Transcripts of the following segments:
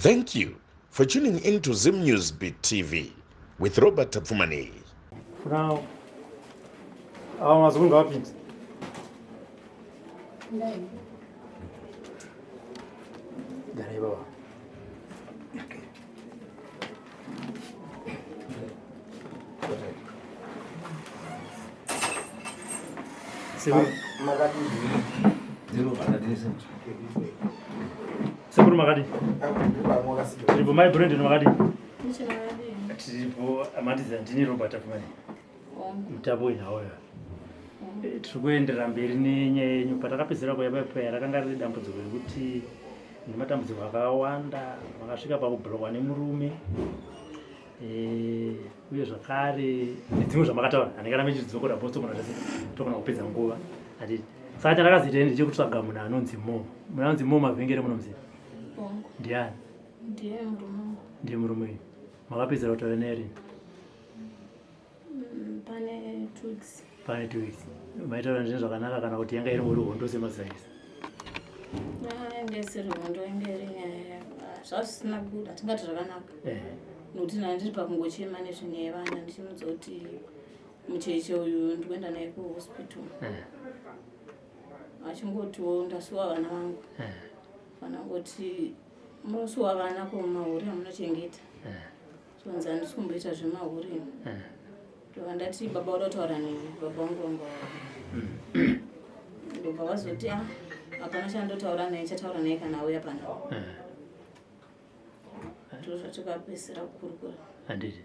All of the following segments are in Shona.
Thank you for tuning in to Zim News Beat TV with Robert Tapfumaneyi. Now, awa mazukuru ngavapinde. Garai baba. Sekuru makadii? Tiripo mai Brandon makadii? Tiripo matiza ndini Robert Afumani. Mutapo wenhau uyo. Eh, tiri kuenderera mberi nenyaya yenyu patakapedzera kuya paya rakanga riri dambudziko rekuti nematambudziko akawanda makasvika pakubhurokwa nemurume eh, uye zvakare nedzimwe zvamakataura handingarambe ndichidzokora bhosi togona zvese togona kupedza nguva handiti saka chandakazoita ini ndechekutsvaga munhu anonzi mo munhu anonzi mo mavhengere munomuziva ndiani ndiye murume uyu makapedzera kutaura naye rini Mm, pane 2 weeks. Pane 2 weeks. Maitaura zvinhu zvakanaka kana kuti yanga iri muri hondo semazaisa? Ah, yanga isiri hondo, yanga iri nyaya zvazvisina kubuda, hatingati zvakanaka. Nokuti nani ndiri pakungochema nezvenyaya yevana, ndichimudza kuti mucheche uyu ndikuenda naye kuhospital. Achingotiwo ndasuwa vana vangu. Vanangoti munosuwa vana kumahure amunochengeta. Zvanzi handisi kumboita zvemahure ini. Eh. Ndobva ndati baba voda kutaura neni, baba vangu vanga vauya. Ndobva vazoti ah, hapana chandotaura naye, chataura naye kana auya panapa. Eh. Ndozvatikapedzisira kukurukura. Handiti.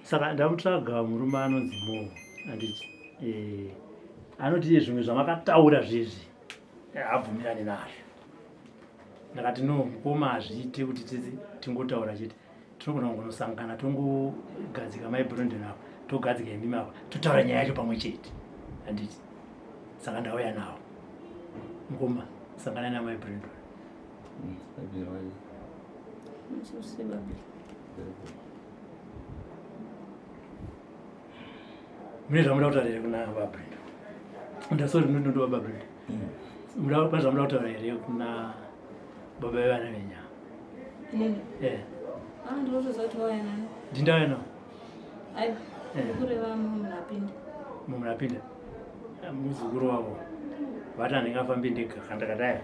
Saka ndamutsvaga murume anonzi Mo, handiti. Eh, anoti zvimwe zvamakataura zvezvi haabvumirani nazvo. Ndakati no, mukoma hazviite kuti tingotaura chete. Tinogona kungonosangana tongogadzika mai Brandon apa, togadzika imimi apa, totaura nyaya yacho pamwe chete. Handiti. Saka ndauya nawo. Mukoma, sangana namai Brandon. Mune zvamuda kutaura here kuna vaBrandon? Ndasori ndinondova baBrandon. Muda pane zvamuda kutaura here kuna baba vevana venyama? Inini? Eh. Ah, ndinotoziva kuti wauya nani. Ndindauya navo. Ai, eh. Ndikureva mumwe munhu apinda. Mumwe munhu apinda. Eh, muzukuru wavo. Vati handingafambi ndega kana ndakadai.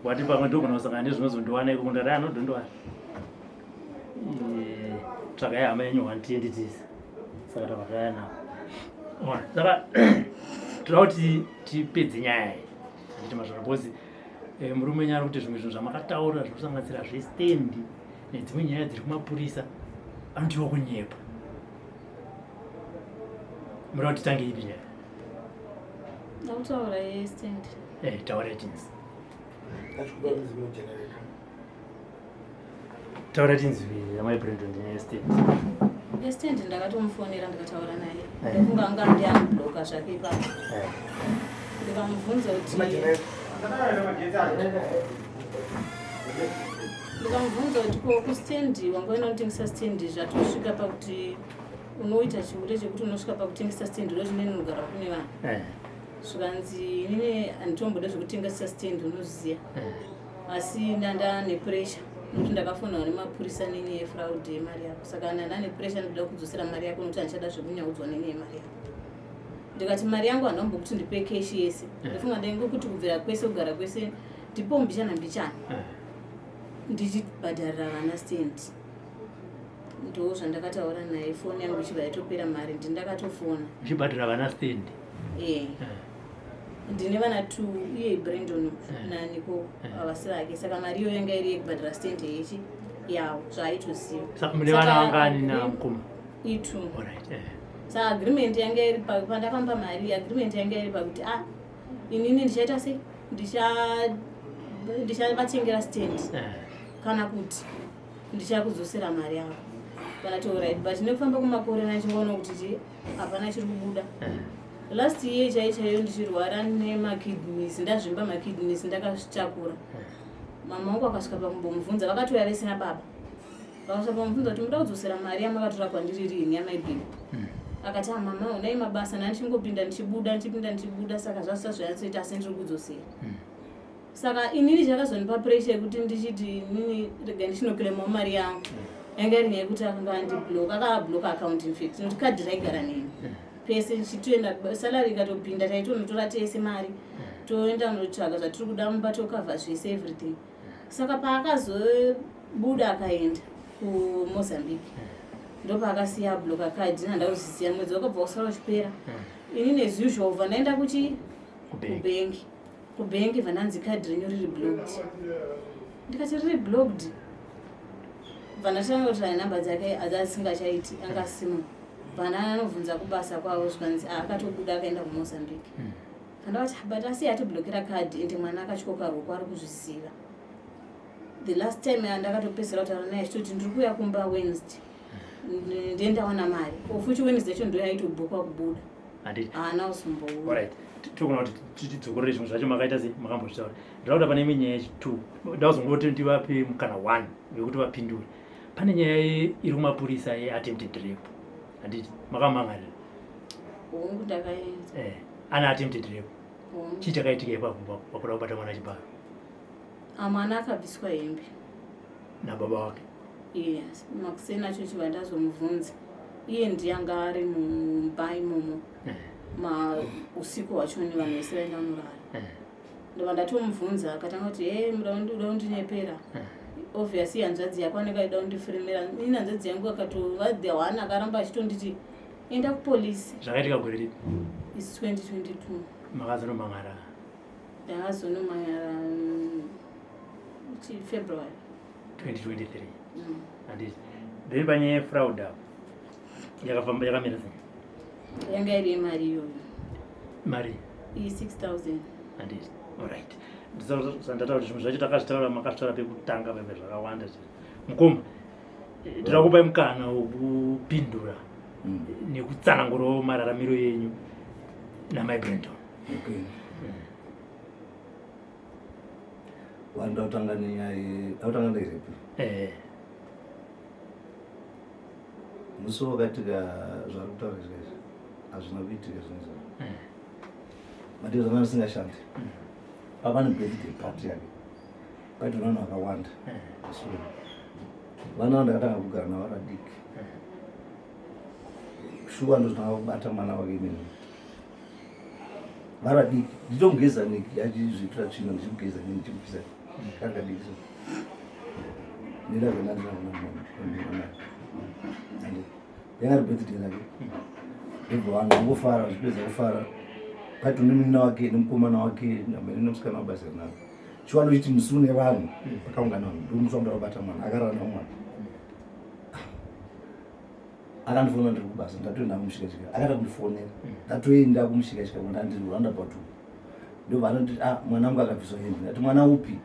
Wati pamwe ndogona kusangana nezvinozondiwana ikoko ndadai anodondowana. Eh, tsvakai hama yenyu one tiende tese. Saka takataya navo. Saka toda kuti tipedze nyaya iyi. Handiti mazvona because eh, murume nyaya kuti zvimwe zvinhu zvamakataura zvinosanganisira zvestendi nedzimwe nyaya dziri kumapurisa anotiwa kunyepa. Muda kuti titange ipi nyaya? Ndakutaura yestand. Eh, taura tinzi. Taura tinzi amai Brandon nyaya yestand. Yestand ndakatomufonera ndikataura naye. Eh. Ndofunga anga ndi anobloka zvake ipapo. Eh. Ndikamubvunza kuti ndikamubvunza kuti ko kustand wanga uina kutengesa stand zvatosvika pakuti unoita chihure chekuti unosvika pakutengesa stand ndozvinene unogara kune vanhu. Eh. Zvikanzi inini handitombode zvekutengesa stand unoziva. Asi ndanda nepressure nokuti ndakafonwa nemapurisa neni yefraud yemari yako, saka ndanda nepressure ndikuda kudzosera mari yako nokuti handichada zvekunyaudzwa neni yemari yako. Ndikati mari yangu handombokuti ndipe keshi yese, ndofunga ndaingokuti kubvira kwese kugara kwese ndipo mbichana mbichana ndichibhadharira vana stand. Ndo zvandakataura naye, foni yangu ichibva yatopera mari, ndindakatofona Uchibhadhara vana stand. Eh. Ndine vana 2 uye Brandon naNiko havasi vake, saka mari iyo yanga iri yekubhadhara stand yechi yavo zvaaitoziva. Saka mune vana vangani namukoma? I2. Alright. Eh. Saka agreement yanga iri pandakamba mari, agreement yanga iri pakuti ah inini ndichaita sei, ndichavatengera stand kana kuti ndichakudzosera mari yako kana ti alright, but nekufamba kwemakore nachingoona kuti chi hapana chiri kubuda. Last year chai chaiyo ndichirwara nemakidneys, ndazvimba makidneys ndakazvitakura, mama wangu akasvika pakumbomubvunza, vakatouya vese nababa, vakasvika pamubvunza kuti muda kudzosera mari yamakatora kwandiri rini yamaibhini? Akati ah mama, unai mabasa, ndandichingopinda ndichibuda, ndichipinda ndichibuda, saka zvasisa zvayatsoita, asi ndiri kudzosera. Saka inini chakazondipa pressure yekuti ndichiti inini rega ndichinoclaimawo mari yangu yanga iri nyaya yekuti akanga andiblock, akablock account infact, nokuti kadhi raigara neni pese ndichitoenda, salary ikatopinda taitonotora tese mari toenda notsvaga zvatiri kuda mumba, tokavha zvese, everything. Saka paakazobuda akaenda kuMozambique, ndopaakasiya abloka kadhi, nhandakuzviziva. Mwedzi wakabva usara uchipera, inini as usual bva ndaenda kuchi kubhengi. Kubhengi bva kadhi renyu riri blocked. Ndikati, "Riri blocked?" Bva ndatanga kuti hai, namba dzake adzasingachaiti, anga asimo. Bva anobvunza kubasa kwavo, zvikanzi akatobuda akaenda kuMozambique. Kandavati, "But asi atiblokera kadhi, ende mwana akatyoka ruoko, ari kuzviziva." The last time yandakatopedzera kutaura naye achitoti, "Ndiri kuuya kumba Wednesday, ndiye ndawana mari." Ofuti Wednesday yacho ndo yaitobhukwa kubuda. Handiti? Haana kuzombouya. Alright, togona kuti tidzokorore zvimwe zvacho makaita sei, makambozvitaura. Ndinoda kuti pane imwe nyaya yechi2, ndazongoti ndivape mukana one wekuti vapindure. Pane nyaya iri kumapurisa yeattempted rape, handiti makamangarira? Hongu, ndakaenda. Ana attempted rape. Hongu. Chii chakaitika ipapo pakuda kubata mwana chibharo? Ah, mwana akabviswa hembe. Nababa wake? Yes, makuseni acho chibva ndazomubvunza, iye ndiye anga ari mumba imomo. Mausiku hwachoni vanhu vese vaenda kunorara. Ndobva ndatomubvunza, akatanga kuti, "E, muda kundinyepera." Obviously hanzvadzi yako anenge aida kundifuremera ini. Hanzvadzi yangu akatova the one akaramba achitonditi, "Enda kupolisi." Zvakaitika gore ripi? Is 2022. Makazonomangara? Ndakazonomangara February. 2023? Mm. Handiti? Then panyaya yefraud apo yakafamba yakamira sei? Yanga iri yemari iyoyo. Mari? Iyi 6000. Handiti? Alright, ndataura kuti zvimwe zvacho takazvitaura, makazvitaura pekutanga pepe zvakawanda. Mukoma, ndinoda kupai mukana wekupindura nekutsanangurawo mararamiro yenyu namai Brandon. Okay, wanoda kutanga nenyaya, akutanga nderepi? Musi wakaitika zvari kutaura izvezvi hazvina kuitika zvinhu izvozvo. But zvanga zvisingashandi. Pava nebirthday party yake, paitwa nevanhu vakawanda. So vana vandakatanga kugara navo vadiki, shuwa ndozvitanga kubata mwana wake imene vari vadiki, nditomugeza niki achizviitira tsvina, ndichimugeza nini, ndichimubvisa kari kadiki. So ndinazvonandinaana yanga ri birthday rake, ndobva vanhu vangofara. Vachipedza kufara, paito nemunina wake nemukomana wake namene nemusikana wabasa navo. Chiwano chiti musi une vanhu pakaungana vanhu, ndomusi wandoda kubata mwana. Akarara namwana, akandifonera ndiri kubasa, ndatoenda kumushikashika. Akada kundifonera, ndatoenda kumushikashika, ndandiri roundabout. Ndobva anoti, "Ah, mwana wangu akabviswa hembe." Ndati, "Mwana upi?"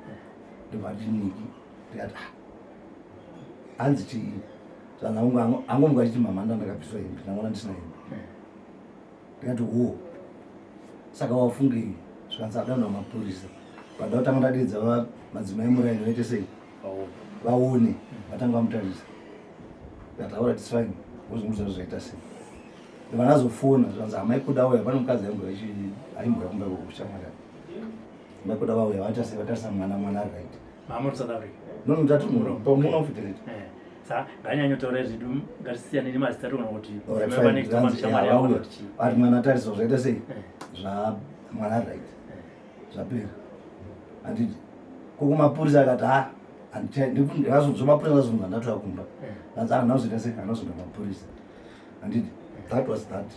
Ndobva ati, "Niki." Ndikati, "Ah, hanzi chii?" Zvanzi angomuka achiti, "Mama, ndakabviswa hembe, ndangona ndisina hembe." Ndikati, "Ho, saka wafungei?" Zvikanzi adanwa mapurisa pada kutanga ndadedza madzimai muraini vaite sei, vaone, vatanga vamutarisa. Ndikati, "Alright, it's fine." Wozomudza zvaita sei. Ndobva ndazofona, zvanzi hamai kuda uya, pane mukadzi aimbouya kumba kushamwari, mai kuda vauya, vaita sei, vatarisa mwana, mwana ari right. Mama South Africa? No, ndati muno fidelity. Sa nganyanyotaura zvedu, ngatisiyane nemazita, togona kuti Alright, mai fine. pane chitama Zvanzi, shamwari ya, yako vauya. kuti chii. Ati mwana atariswa, zvaita sei, zva mwana ari right, zvapera. Handiti kokumapurisa akati, ha, zvomapurisa azobvunza, ndatoya kumba. Hanzi handina kuzoita sei, handina kuzoenda kumapurisa. Handiti? That was that.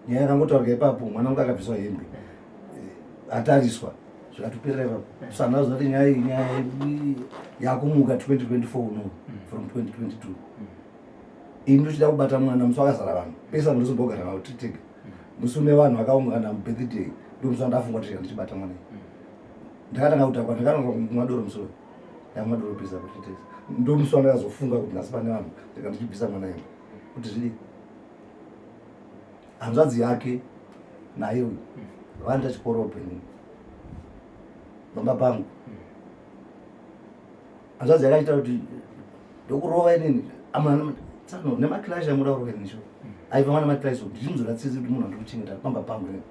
Nyaya yakangotaurika ipapo, mwana wangu akabviswa hembe, atariswa, zvikatoperera ipapo. So handina kuziva kuti nyaya iyi, nyaya iyi yakumuka 2024 uno from 2022. Ini ndochida kubata mwana musi wakazara vanhu pese, vanhu ndozombogara navo tiri tega. Musi une vanhu vakaungana mubirthday, ndomusi wandafunga kuti ndichibata mwana iyi. Ndakatanga kudhakwa, ndakatanga kumwa doro musi uyu, ndamwa doro pesa kuti tese. Ndomusi wandakazofunga kuti nhasi pane vanhu, ndika ndichibvisa mwana hembe kuti zvidii. Hanzvadzi yake naye uyu vanoita chikoro penyu baba pangu. Hanzvadzi yakaita kuti ndokurova inini tsano nemaclash amuda kurova inini. Sho aiva mwana maclash, ndichimuzoda tsitsi kuti munhu andiri kuchengeta pamba pangu inini,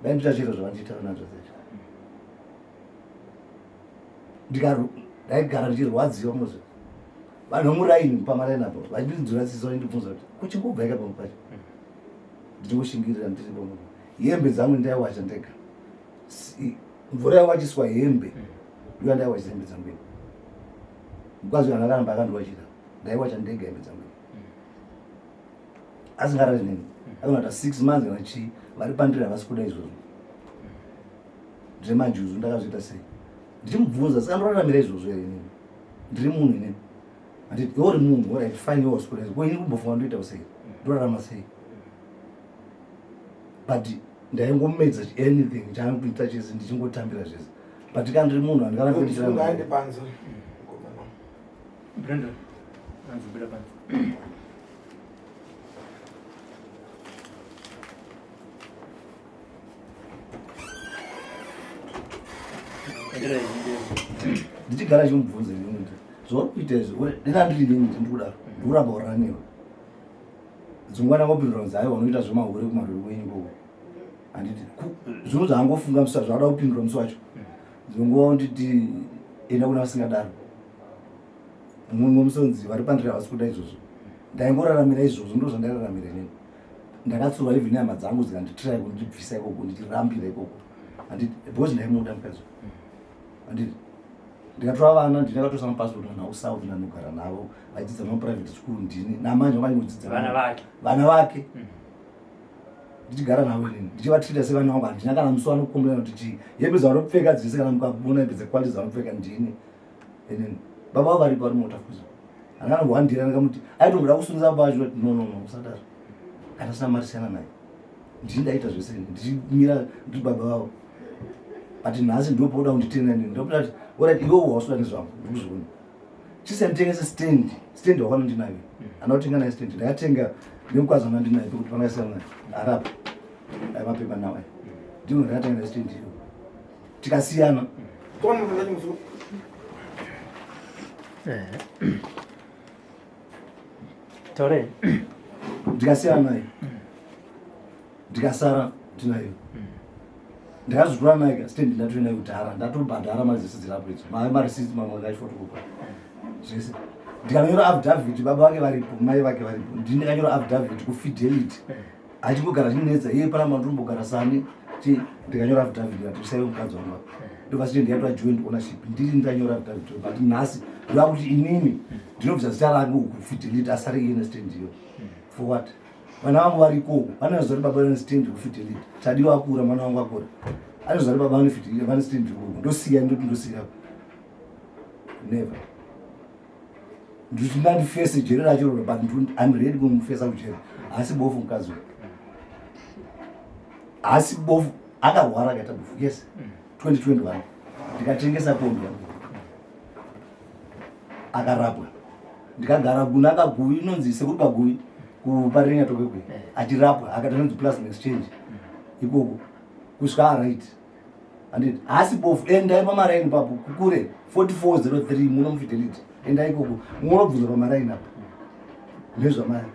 dai ndiita chiro zvavandiita vana hanzvadzi yacho. Ndaigara ndichirwadziwa muzi. Vanhu vemuraini pamaraini apo vachindinzwira tsitsi vachindibvunza kuti kuchingobva ika pamwe pacho. Ndichingoshingirira ndiri pamwe. Hembe dzangu ndaiwacha ndega. Mvura yawachiswa hembe. Ndiyo ndaiwachisa hembe dzangu. Mukadzi uyu akaramba akandiwachira. Ndaiwacha ndega hembe dzangu. Asingarari neni. Akanoita 6 months kana chii vari pandiri havasi kuda izvozvo. Ndine manjuzu ndakazviita sei? Ndichimubvunza saka ndoraramira izvozvo here inini? Ndiri munhu inini. Handiti iwe uri munhu, alright fine iwe hausi kuda izvo. Ko ini kumbofunga ndoita sei? Ndorarama sei? But ndaingomedza anything chaanokuita chese ndichingotambira zvese. But kana ndiri munhu handingarambi ndichirarama. Ngaende panze. Brandon, hanzi buda panze. Ndichigara chimubvunza ini kuti zvauri kuita izvi ndina ndiri nini ndiri kudaro ndikuramba kurara newe. Dzimwe ndangopindura kunzi aiwa unoita zvemahure kumaruri kwenyu ikoko. Handiti zvinhu zvaangofunga musi zvaada kupindura musi wacho. Dzimwe nguva unditi enda kuna vasingadaro. Mumwe musi unzi vari pandiri havasi kuda izvozvo. Ndaingoraramira izvozvo ndo zvandairaramira inini. Ndakatsurwa even nehama dzangu dzikanditry kundibvisa ikoko ndichirambira ikoko. Handiti because ndaimuda mukadzi. Handiti ndikatora vana ndini ndakatoisa mapassport navo South ndanogara navo vachidzidza muprivate school ndini namanje vangangodzidza Vana vake. Vana vake. Ndichigara navo inini ndichivatreata sevana vangu handina kana musi vanokomplaina kuti chii hembe dzavanopfeka dzese kana mukaona hembe dzequality dzavanopfeka ndini inini baba vavo varipo vari mota fuza handina kana kuhandira ndikamuti aitomboda kusungisa baba vacho kuti no no no usadaro kana sina mari siyana naye ndini ndaita zvese ndichimira ndiri baba vavo but nhasi ndopoda kunditenda ndini ndopoda kuti alright iwe wausuda nezvangu ndikuzviona chisiya nditengese stand stand wakwana ndinayo ana kutenga nayo stand ndakatenga nemukwazi wana ndinayo pekuti pangasiyana nayo arapa ayo mapepa nawo ayo ndino ndakatenga nayo stand iyo tikasiyana. Taurei. Ndikasiyana naye ndikasara ndinayo ndakazvitora naye stand ndatoenda nayo kudhara ndatobhadhara mari dzese dzirapo idzo marisiti mamwe akaifotokopa zvese ndikanyora affidavit baba vake varipo mai vake varipo ndini ndakanyora affidavit kufidelity achingogara achinetsa iye pana mandirimbogara sani chi ndikanyora affidavit ati usaiwe mukadzi wangu apa ndobva siti ndikaitwa joint ownership ndiri ndanyora affidavit but nhasi ndoda kuti inini ndinobvisa zita rangu kufidelity asare iye nestand iyo for what vana vangu vari ikoko vanoziva kuti baba vane stand kufidelity tadiwa akura mwana wangu akura anoziva kuti baba vane fidelity vane stand ikoko ndosiya ndoti ndosiya never nditi ndandifese jere racho roro but I'm ready kumufesa kujere haasi bofu mukadzi uyu haasi bofu akarwara akaita bofu yes 2021 ndikatengesa kombi yangu akarapwa ndikagara kuna kaguvi inonzi sekuru kaguvi kuparenya tokekwe achirapwa akaita inonzi plasma exchange ikoko kusvika aright handiti haasi bofu endai pamaraini papo kukure 4403 muno mufidelity endai ikoko munobvunza pamaraini apo nezvamari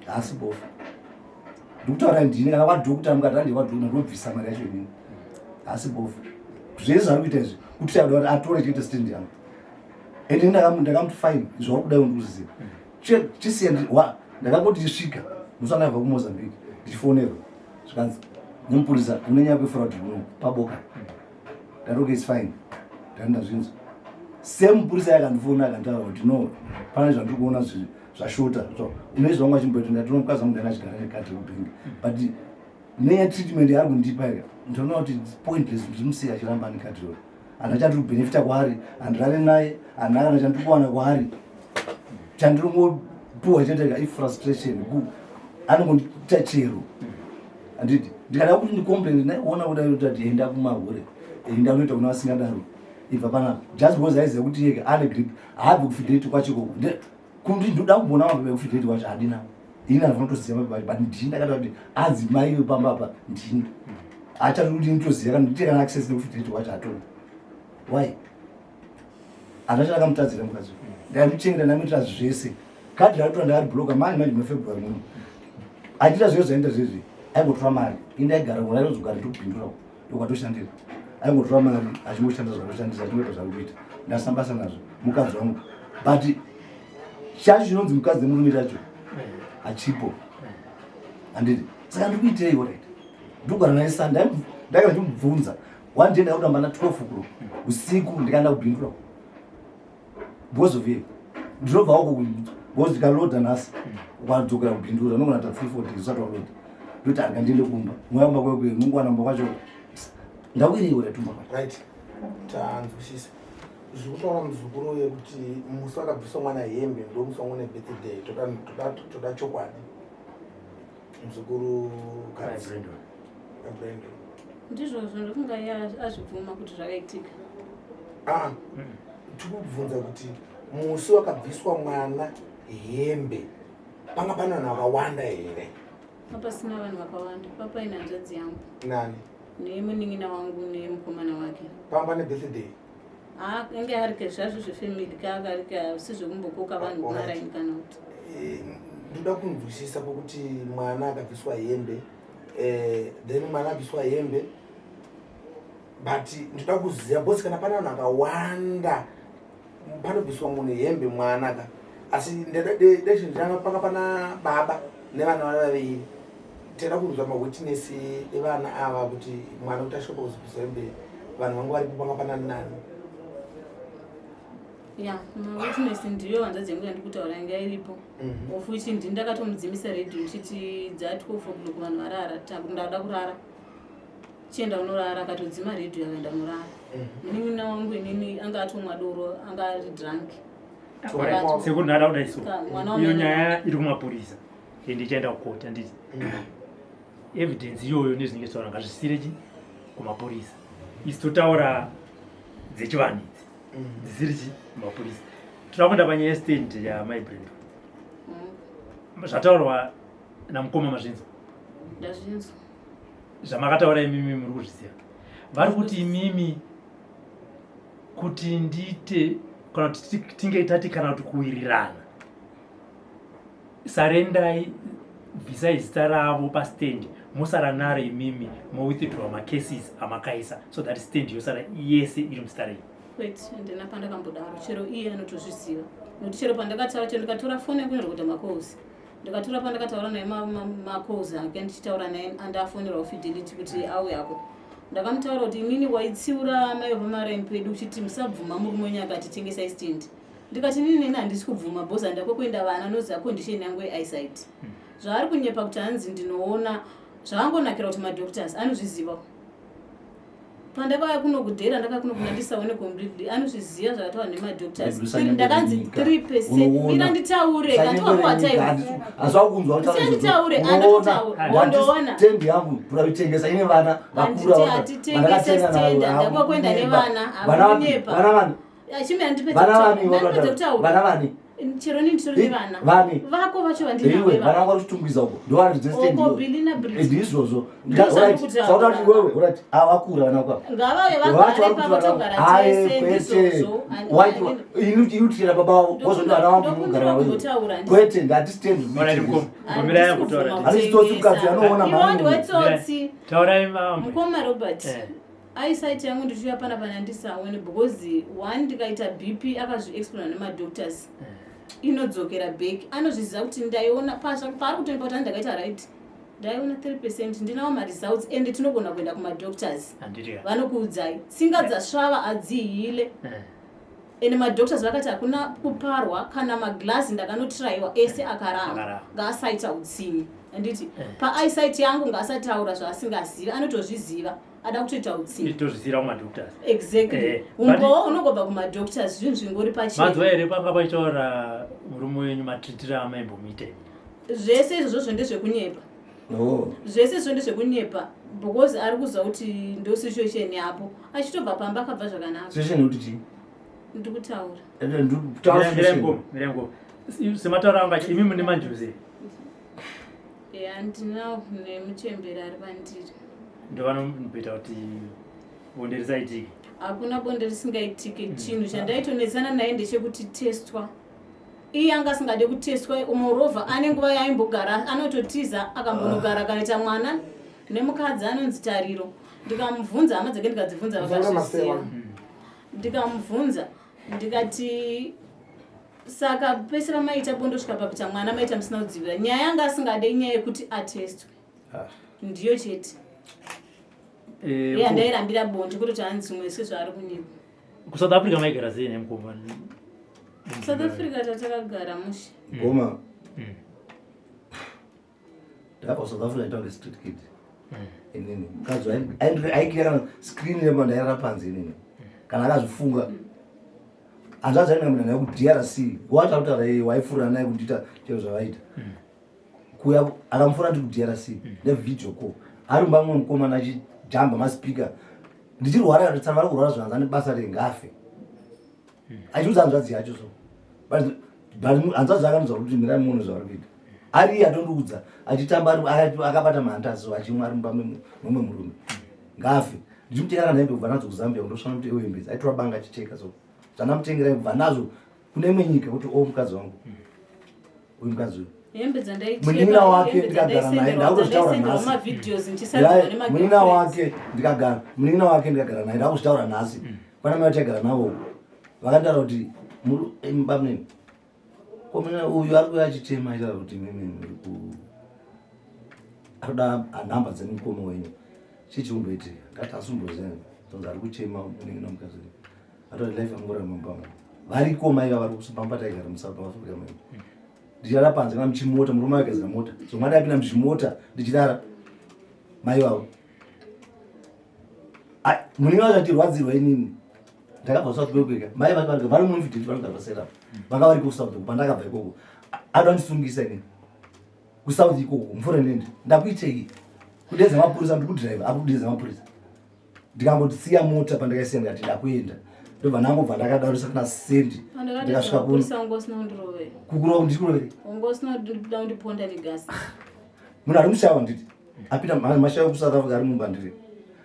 haasi bofu ndikutaura ndini kana kwadhokta mukati handi kwadhokta ndobvisa mari yacho inini haasi bofu zvese zvaari kuita izvi kuti kuda kuti atore chete stand yangu ende ndakamuti fine zvauri kudai ndikuziva chisiya ndakangoti ndisvika musi wandakabva kumozambique ndichifonerwa zvikanzi nemupurisa une nyaya yekufraud kuno paboka ndati okay it's fine ndati ndazvinzwa same mupurisa yakandifona akanditaura kuti no pane zvandiri kuona zvashota so une zvangu achimboita ndati no mukadzi wangu ndanga achigara nekadhi rekubhengi but neya treatment yaari kundipa ika ndinoona kuti it's pointless ndimusiya achiramba ane kadhi iroro handina chandiri kubenefita kwaari handirare naye handina kana chandiri kuwana kwaari chandiri kungopuwa chete ka ifrustration anongondiita chero handiti ndikada kuti ndicomplain ndaiona kudai kuti ati enda kumahure enda unoita kuna vasingadaro ibva panapa just because aiziva kuti yega ane grip haabvi kufidelity kwacho ikoko kuti ndoda kumboona mapepa ekufidelity kwacho handina ini handifana kutoziva mapepa acho but ndini ndakada kuti anzi mai pamba apa ndini achati kuti nditoziva kana ndite kana access nekufidelity kwacho hatoni why handina chandakamutadzira mukadzi ndaimuchengeta ndamuitira zvese kadhi rakutora ndakaribloka manje manje muna february muno achiita zvese zvaenda zvezvi aingotora mari ini ndaigara kuno aitozogara ndokupindura ndokwatoshandira. Aingotora mari achingoshandisa zvaanoshandisa, achingoita zvaari kuita. Ndasina basa nazvo, mukadzi wangu. But chacho chinonzi mukadzi nemurume chacho hachipo. Handiti? Saka ndiri kuitei alright? Ndogara naye Sunday, ndagara ndichimubvunza. One day ndakutamba na 12 o'clock usiku ndikaenda kubhindura. Because of him. Ndinobva uko because ndikaloda nhasi ukadzokera kubhindura unogona ta 3 4 days usati waloda. Ndoti arika ndiende kumba. Mweya kumba kwekwe unongowana kumba kwacho. Ndawirei uri tumba kwacho. Right. Tanzwisisa. Zviri kutaura muzukuru uye kuti musi wakabviswa mwana hembe ndomusi wangu nebirthday toda toda toda chokwadi. Muzukuru kadzi. Brandon. Ndizvozvo ndofunga iye azvibvuma kuti zvakaitika. Ah. Tikubvunza kuti musi wakabviswa mwana hembe panga pane vanhu vakawanda here? Papasina vanhu vakawanda, papaine hanzvadzi yangu. Nani? Nemunin'ina wangu nemukomana wake. Pamba nebirthday? Ah, inge ari ke zvazvo zvefamily kaka ari ke sizvekumbokoka vanhu kumaraini kana kuti. Eh, ndoda kunzwisisa kwekuti mwana akabviswa hembe eh, then mwana abviswa hembe but ndoda kuziva because kana pane vanhu akawanda panobviswa munhu hembe mwana ka asi ndechinjanga panga pana baba nevana vana vaviri tida kunzwa mawitness evana ava kuti mwana kuti asvika pakuzobviswa hembe vanhu vanga varipo panga pana nani. Ya, mawitness ndiyo hanzvadzi yangu yandikutaura yanga iripo. Of which ndini ndakatomudzimisa radio ndichiti dza 12 o'clock vanhu varara, ndada kurara, chienda unorara. Akatodzima radio akaenda unorara. Munin'ina wangu inini anga atomwa doro, anga ari drunk. Sekuru, ndada kudai so iyo nyaya iri kumapurisa ende ichaenda kukoti, handiti? Evidence iyoyo nezvinenge zvitaura ngazvisire chi kumapurisa. Isi totaura dzechivanhu idzi dzisiri chi kumapurisa. Toda kuenda panyaya yestand yamai Brendo. Zvataurwa namukoma mazvinzwa? Ndazvinzwa. Zvamakataura imimi muri kuzviziva. Vari kuti imimi kuti ndiite kana kuti tinge tati kana kuti kuwirirana, sarendai, bvisai zita ravo pastand, mosara naro imimi, mowithdraw macases amakaisa so that stand yosara yese iri muzita renyu. Kwete, handina pandakambodaro. Chero iye anotozviziva nokuti chero pandakataura, chero ndikatora foni yangu inorekodha macalls, ndikatora pandakataura naye macalls ake ndichitaura naye andafonerawo Fidelity kuti auye ako, ndakamutaura kuti inini waitsiura mai vepamaraini pedu uchiti musabvuma murume wenyu akati tengesai stand. Ndikati inini neni handisi kubvuma because handako kuenda vana noziva condition yangu yeeyesight. Zvaari kunyepa kuti hanzi ndinoona zvaangonakira kuti madoctors anozviziva. Pandakauya kuno kudhera ndakauya kuno kuna ndisaone completely, anozviziva zvakataura nemadoctors. Ndakanzi 3%. Mira nditaure, kandiwakuwataiwa. Asi nditaure, andotaura ondoona. Stand yangu turaitengesa ine vana vakura. Hatitengese stand, handakwa kuenda nevana, hakunyepa. Vana vani? Chimira ndipedze. Vana vani? Ndipedze kutaura. Vana vani? Chero nini nditori nevana. Vani? Vako vacho. Iwe, vana vangu vari kuchitungwiza uko, ndovanhu. Oko Billy naBrit. Ndizvozvo. Ndozvandikutaura. Sauta kuti iwewe alright, avakura vana vako. Ngavauye vagare pavo, togara tese, ndizvozvo. Inutira baba vavo wozoti vana vangu munogara navo. Ndokumbotaura. Kwete, ndatistand. Alright, mukoma, ngomirai kutaura. Handisi tsotsi, mukadzi anoona. Iwe ndiwetsotsi. Taurai mambo. Mukoma Robert, eyesight yangu ndichiuya panapa nandisaone because one ndikaita BP, akazviexplaina nemadoctors, inodzokera back. Anozviziva kuti ndaiona paari kutoipa kuti andakaita right, ndaiona 3%. Ndinawo maresults ende tinogona kuenda kumadoctors. Handiti? Vanokuudzai tsinga dzasvava hadzihile. Ende madoctors vakati hakuna kuparwa kana maglazi, ndakanotraiwa ese akaramba. Akaramba. Ngaasaita utsinye, handiti? Paeyesight yangu ngaasataura zvaasingazivi, anotozviziva ada kutoita utsinye. Tozvisiyira kumadoctors. Exactly. Umbowo unongobva kumadoctors, zvinhu zvingori pachena. Manzwa here panga paitaura murume wenyu matritiro amaimbomuita imi? Zvese izvozvo ndezvekunyepa. Oh. Zvese izvo ndezvekunyepa because ari kuziva kuti ndo situation yapo achitobva pamba akabva zvakanaka. Situation yekuti chii? Ndiri kutaura. Ende ndikutaura Mirai situation. mukoma, mirai mukoma. Sematauro angu achi imi mune manjuzi? Ya, ndinawo nemuchemberi ari pandiri. Ndovanomboita kuti bonde risaitike? Hakuna bonde risingaitike. Chinhu chandaitonetsana naye ndechekuti testwa. Iye anga asingade kutestwa. Moreover, ane nguva yaaimbogara anototiza, akambonogara akanoita mwana nemukadzi anonzi Tariro. Ndikamubvunza hama dzake, ndikadzibvunza vakazviziva. Ndikamubvunza ndikati saka pese pamaita bonde kusvika pakuita mwana maita musina kudzivirira. Nyaya yanga asingade inyaya yekuti atestwe. Ndiyo chete. Iye andairambira bonde kutoti hanzi zvimwe sezvaari kunyika. KuSouth Africa maigara sei nemukoma? South Africa tatakagara mushe. Goma. Ndakabva kuSouth Africa ndaita kunge street kid. Inini mukadzi aikira kana screen yema ndairara panze inini. Kana akazvifunga. Hanzvadzi ainge munhu naye kuDRC. Wati kutaura iye waifurira naye kundiita chero zvavaita. Kuya akamufura ndi kuDRC nevideo call. Ari mumba mumwe mukomana achijamba maspeaker. Ndichirwara kana tsamba vari kurwara zvanzi ane basa rei ngafe. Achiudza hanzvadzi yacho so. But hanzvadzi akanudza kuti mirai muone zvavari kuita. Ari iye atondiudza achitamba akabata mhandazi achimwa ari mumba memumwe murume. Ngafe. Ndichimutengera kana hembe kubva nadzo kuZambia kundosvana kuti iwe hembe idzi. Aitora banga achicheka so. Zvandamutengera kubva nazvo kune imwe nyika kuti o mukadzi wangu. Uyu mukadzi uyu. Hembe dzandaicheka, Munin'ina wake hembe ndikagara naye, ndakuzvitaura dzandaisenderwa nhasi. mavideos ndichisadzwa Ndai- munin'ina wake ndikagara, munin'ina wake ndikagara naye, ndakuzvitaura nhasi. Pana mai vataigara navo vakanditaura kuti bamunini, ko munin'ina uyu ari kuuya achichema achitaura kuti imimi muri ku arikuda nhamba dzemukoma wenyu, chii chiri kumboitika? Ndati asumboziva, tonzi ari kuchema munin'ina mukadzi wenyu. Atoti life angoramba mumba umu. Variko mai ava vari pamba taigara muSouth Africa mai. Ndichirara panze kana muchimota, murume aigadzira mota. So mwana aipinda muchimota ndichirara mai vavo. Munin'ina wacho atirwadzirwa inini. Ndakabva South Africa. Mai vacho vari vari muinfident vanogara pasera. Vanga vari kuSouth Africa pandakabva ikoko. Ada ndisungisa inini. KuSouth ikoko mvura nende. Ndakuitei? Kudedza mapurisa ndikudrive, akudedza mapurisa. Ndikangoti siya mota pandakaisiya ndikati ndakuenda. Ndobva ndangobva ndakadarisa kana sendi. Ndikasvika kuno. Kukurova ndikurovere. Wanga usina kuda kundiponda negasi. Munhu ari mushawa nditi. Apinda mashawa kuSouth Africa ari mumba ndiri.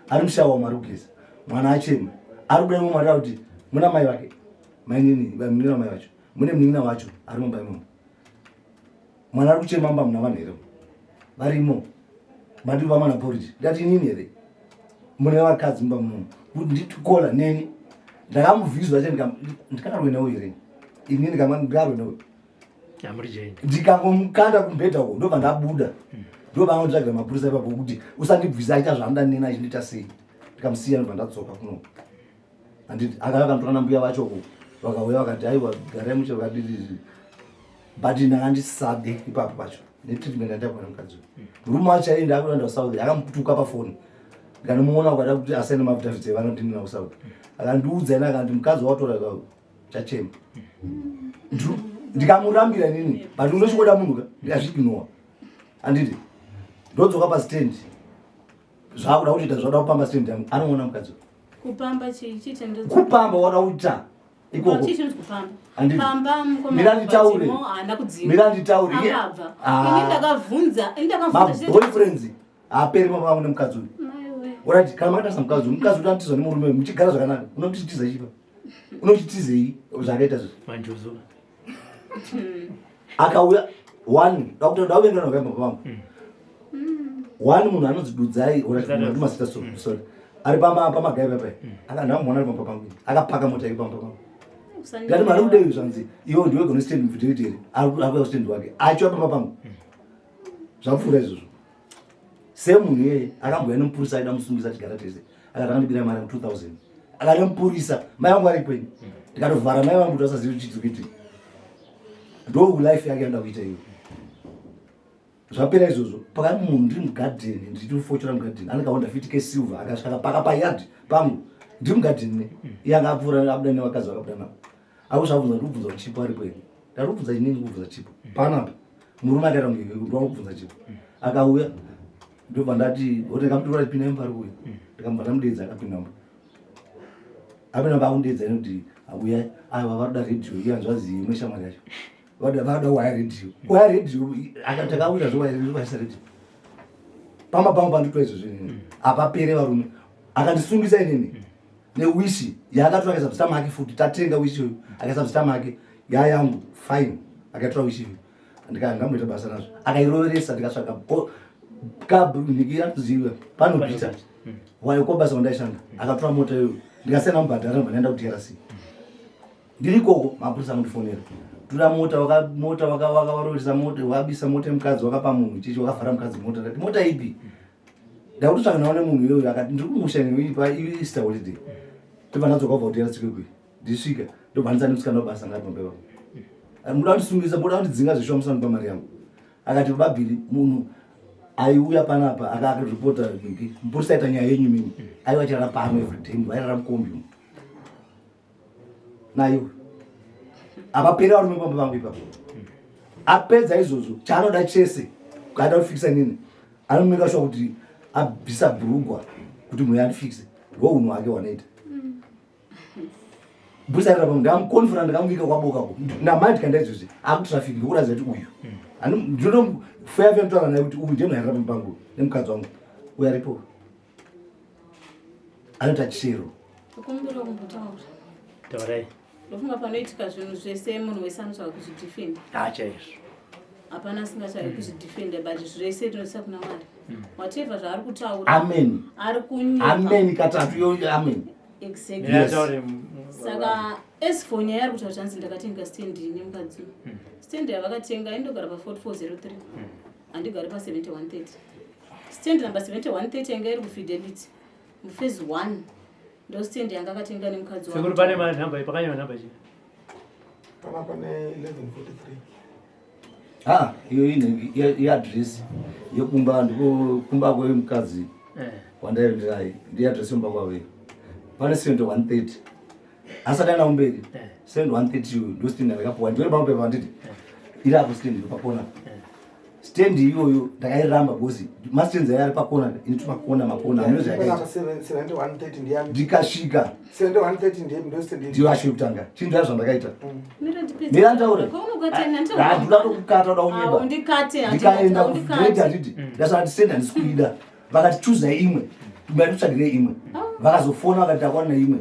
Ari mushawa mwari kugeza. Mwana achema. Ari kuda imomo arikuda kuti muna mai vake. Mainini, munin'ina mai vacho. Mune munin'ina wacho ari mumba imomo. Mwana ari kuchema mumba muna vanhu here? Varimo. Madii kupa mwana porridge. Ndati inini here? Mune vakadzi mumba munomu. Kuti nditikola neni. Ndakamuvhizwa che ndikarwe newe here? Inini ndikarwe newe. Ndikangomukanda kumbhedha uko ndobva ndabuda. Ndobva anonditsvagira mapurisa ipapo kuti usandibvisa aita zvaanoda neni achindiita sei. Ndikamusiya ndobva ndadzoka kuno. Handiti akauya akanditora nambuya vacho uko. Vakauya vakati aiwa garai mushe vakadii. But ndanga ndisade ipapo pacho netreatment yandakuwana mukadzi uyu. Murume wacho aienda akuenda kuSouth akamutuka pafoni. Ndikanomuona ukada kuti asaine maAffidavits evana kuti ndina kuSouth. Akandiudza ina akandi mukadzi watora chachema. Ndikamurambira inini but unochikoda munhu ka ndikazviignore. Handiti ndodzoka pastand zvakuda kutoita zvada kupamba stand yangu anoona mukadzi uyu. Kupamba chii chii chandodzi? Kupamba wada kuita ikoko. Chii chinonzi kupamba? Handiti. Pamba mukoma Mira nditaure. Timo haana kudzingwa. Mira nditaure. Akabva. Ah. Ini ndakavhunza, ini ndakavhunza Ma boyfriends haaperi mama vangu nemukadzi uyu. Maiwe. Alright, kana makatarisa mukadzi uyu, mukadzi uyu anotizwa nemurume uyu, muchigara zvakanaka, unomuchitiza chipa. Unochitizei zvakaita izvozvo? Manjuzu. Akauya one, ndakuti ndakuenda naye baba vangu. One munhu anonzi Dudzai, alright, munhu masita so, sorry. Ari pamba pamagai papa. Aka ndamuona ari pamba pangu. Akapaka mota yake pamba pangu. Ndati mari kudei zvanzi iwe ndiwe gonna stand infidelity here? Ari kuya stand wake. Achiwa pamba pangu. Zvapfuura izvozvo. Semunhu iyeye akambouya nemupurisa aida musungisa tigara tese. Akati akandibira mari yangu 2000. Akati mupurisa mai vangu vari kwenyu. Ndikatovhara mai vangu kuti vasazive kuti chii kuitika. Ndo life yake yanoda kuita iyo. Zvapera izvozvo pakati munhu ndiri mugadheni ndichitofochora mugadheni anenge aonda fiti kesilver akasvika akapaka payard pangu ndiri mugadheni ne iye anga apfuura abuda nevakadzi vakabuda navo akusvabvunza ndikubvunza kuti chipo aripo here ndari kubvunza inini kubvunza chipo panapa murume akaita kunge ndwanga kubvunza chipo akauya ndobva ndati oti ndikamutora chipinda imba ari kuuya ndikamubva ndamudeedza akapinda mumba apinda mumba akundeedza ini kuti auya aiwa varuda redhiyo iye hanzvadzi imwe shamwari yacho vada waya redhiyo waya redhiyo akati akauya zve redhiyo pamba pangu panditwa izvozvo inini hapapere varume akandisungisa inini newishi yaakatora akaisa muzita make futi tatenga wishi uyu akaisa muzita make yayangu fine akatora wishi uyu ndikangamboita basa nazvo akairoveresa ndikatsvaga kabnikiatuziva panobvisa. Waikobasa kwandaishanda akatora mota iyoyo ndikasiyana mubhadhara ndobva ndaenda kuDRC. Ndiri ikoko mapurisa akandifonera. Tora mota waka mota waka wakavaroresa mota wakabisa mota yemukadzi wakapa munhu chichi wakavhara mukadzi mota ndati mota ipi? Ndakutotsvaga naone munhu iyoyo akati ndiri kumusha newe pa Easter holiday. Ndobva ndadzoka kubva kuDRC kwekwe. Ndisvika ndobva ndisana musikana webasa ngati pamba ipapo. Muda kundisungisa muda kundidzinga zveshuwa musandipa mari yangu. Akati baba Billy munhu aiuya panapa akareporta nhingi mupurisa aita nyaya yenyu mimi aiva achirara pano everyday munhu airara mukombi umu naiwe apapera varume pamba vangu ipapo apedza izvozvo chaanoda chese kaada kufikisa nini anomeka shuwa kuti abvisa bhurugwa kuti munhu andifikise ndounhu hwake hwanoita Busarira pamwe ndamukonfront ndakamubika kwaboka ko. Namanje kanda izvozvi akutraffic ndikuratidza kuti uyu. Ndinoto feya feya mtaura naye kuti uyu ndiye munhu airara pamba pangu nemukadzi wangu. Uyu aripo. Anoita chero. Kukumbira kumbotaura. Taurai. Ndofunga panoitika zvinhu zvese munhu wese anotsvaga kuzvidefenda. Ah chaizvo. Hapana asingatsvagi kuzvidefenda but zvese tinoisa kuna Mwari. Whatever zvaari kutaura. Amen. Ari kunyepa. Amen katatu yo amen. Exactly. Yes. Saka as for nyaya yari kutaura hanzi ndakatenga stand nemukadzi. Stand yavakatenga indogara pa 4403. Handigari pa 7130. Stand number 7130 yanga iri kuFidelity. Muphase 1. Ndo stand yanga akatenga nemukadzi Sekuru wake. pane manhamba pakanyora nhamba chii? Pana pane 1143. Ah, iyo inenge iadresi yekumba ndiko kumba kwemukadzi Eh. wandaienderai ndiye adresi yomba kwavo iyo pane 7130 asati aenda kumberi 7130 iyoyo ndo stand yandakapuwa ndiwe pamwe pepa nditi iri apo stand iri pakona stand iyoyo ndakairamba because mastands aya ari pakona ini tumakona makona hameno zvayakaita 7130 ndiyani? ndikasvika 7130 ndiye ndo stand. ndiyo acho yekutanga chinhu zvandakaita Mira ndipedze. mira ndaure Kwaunokatena ndoda kukata uda kunyeba Undikate ndikaenda kudredi handiti ndasara ndisenda handisi kuida vakati chuzai imwe matitsvagirei imwe vakazofona vakati takwana imwe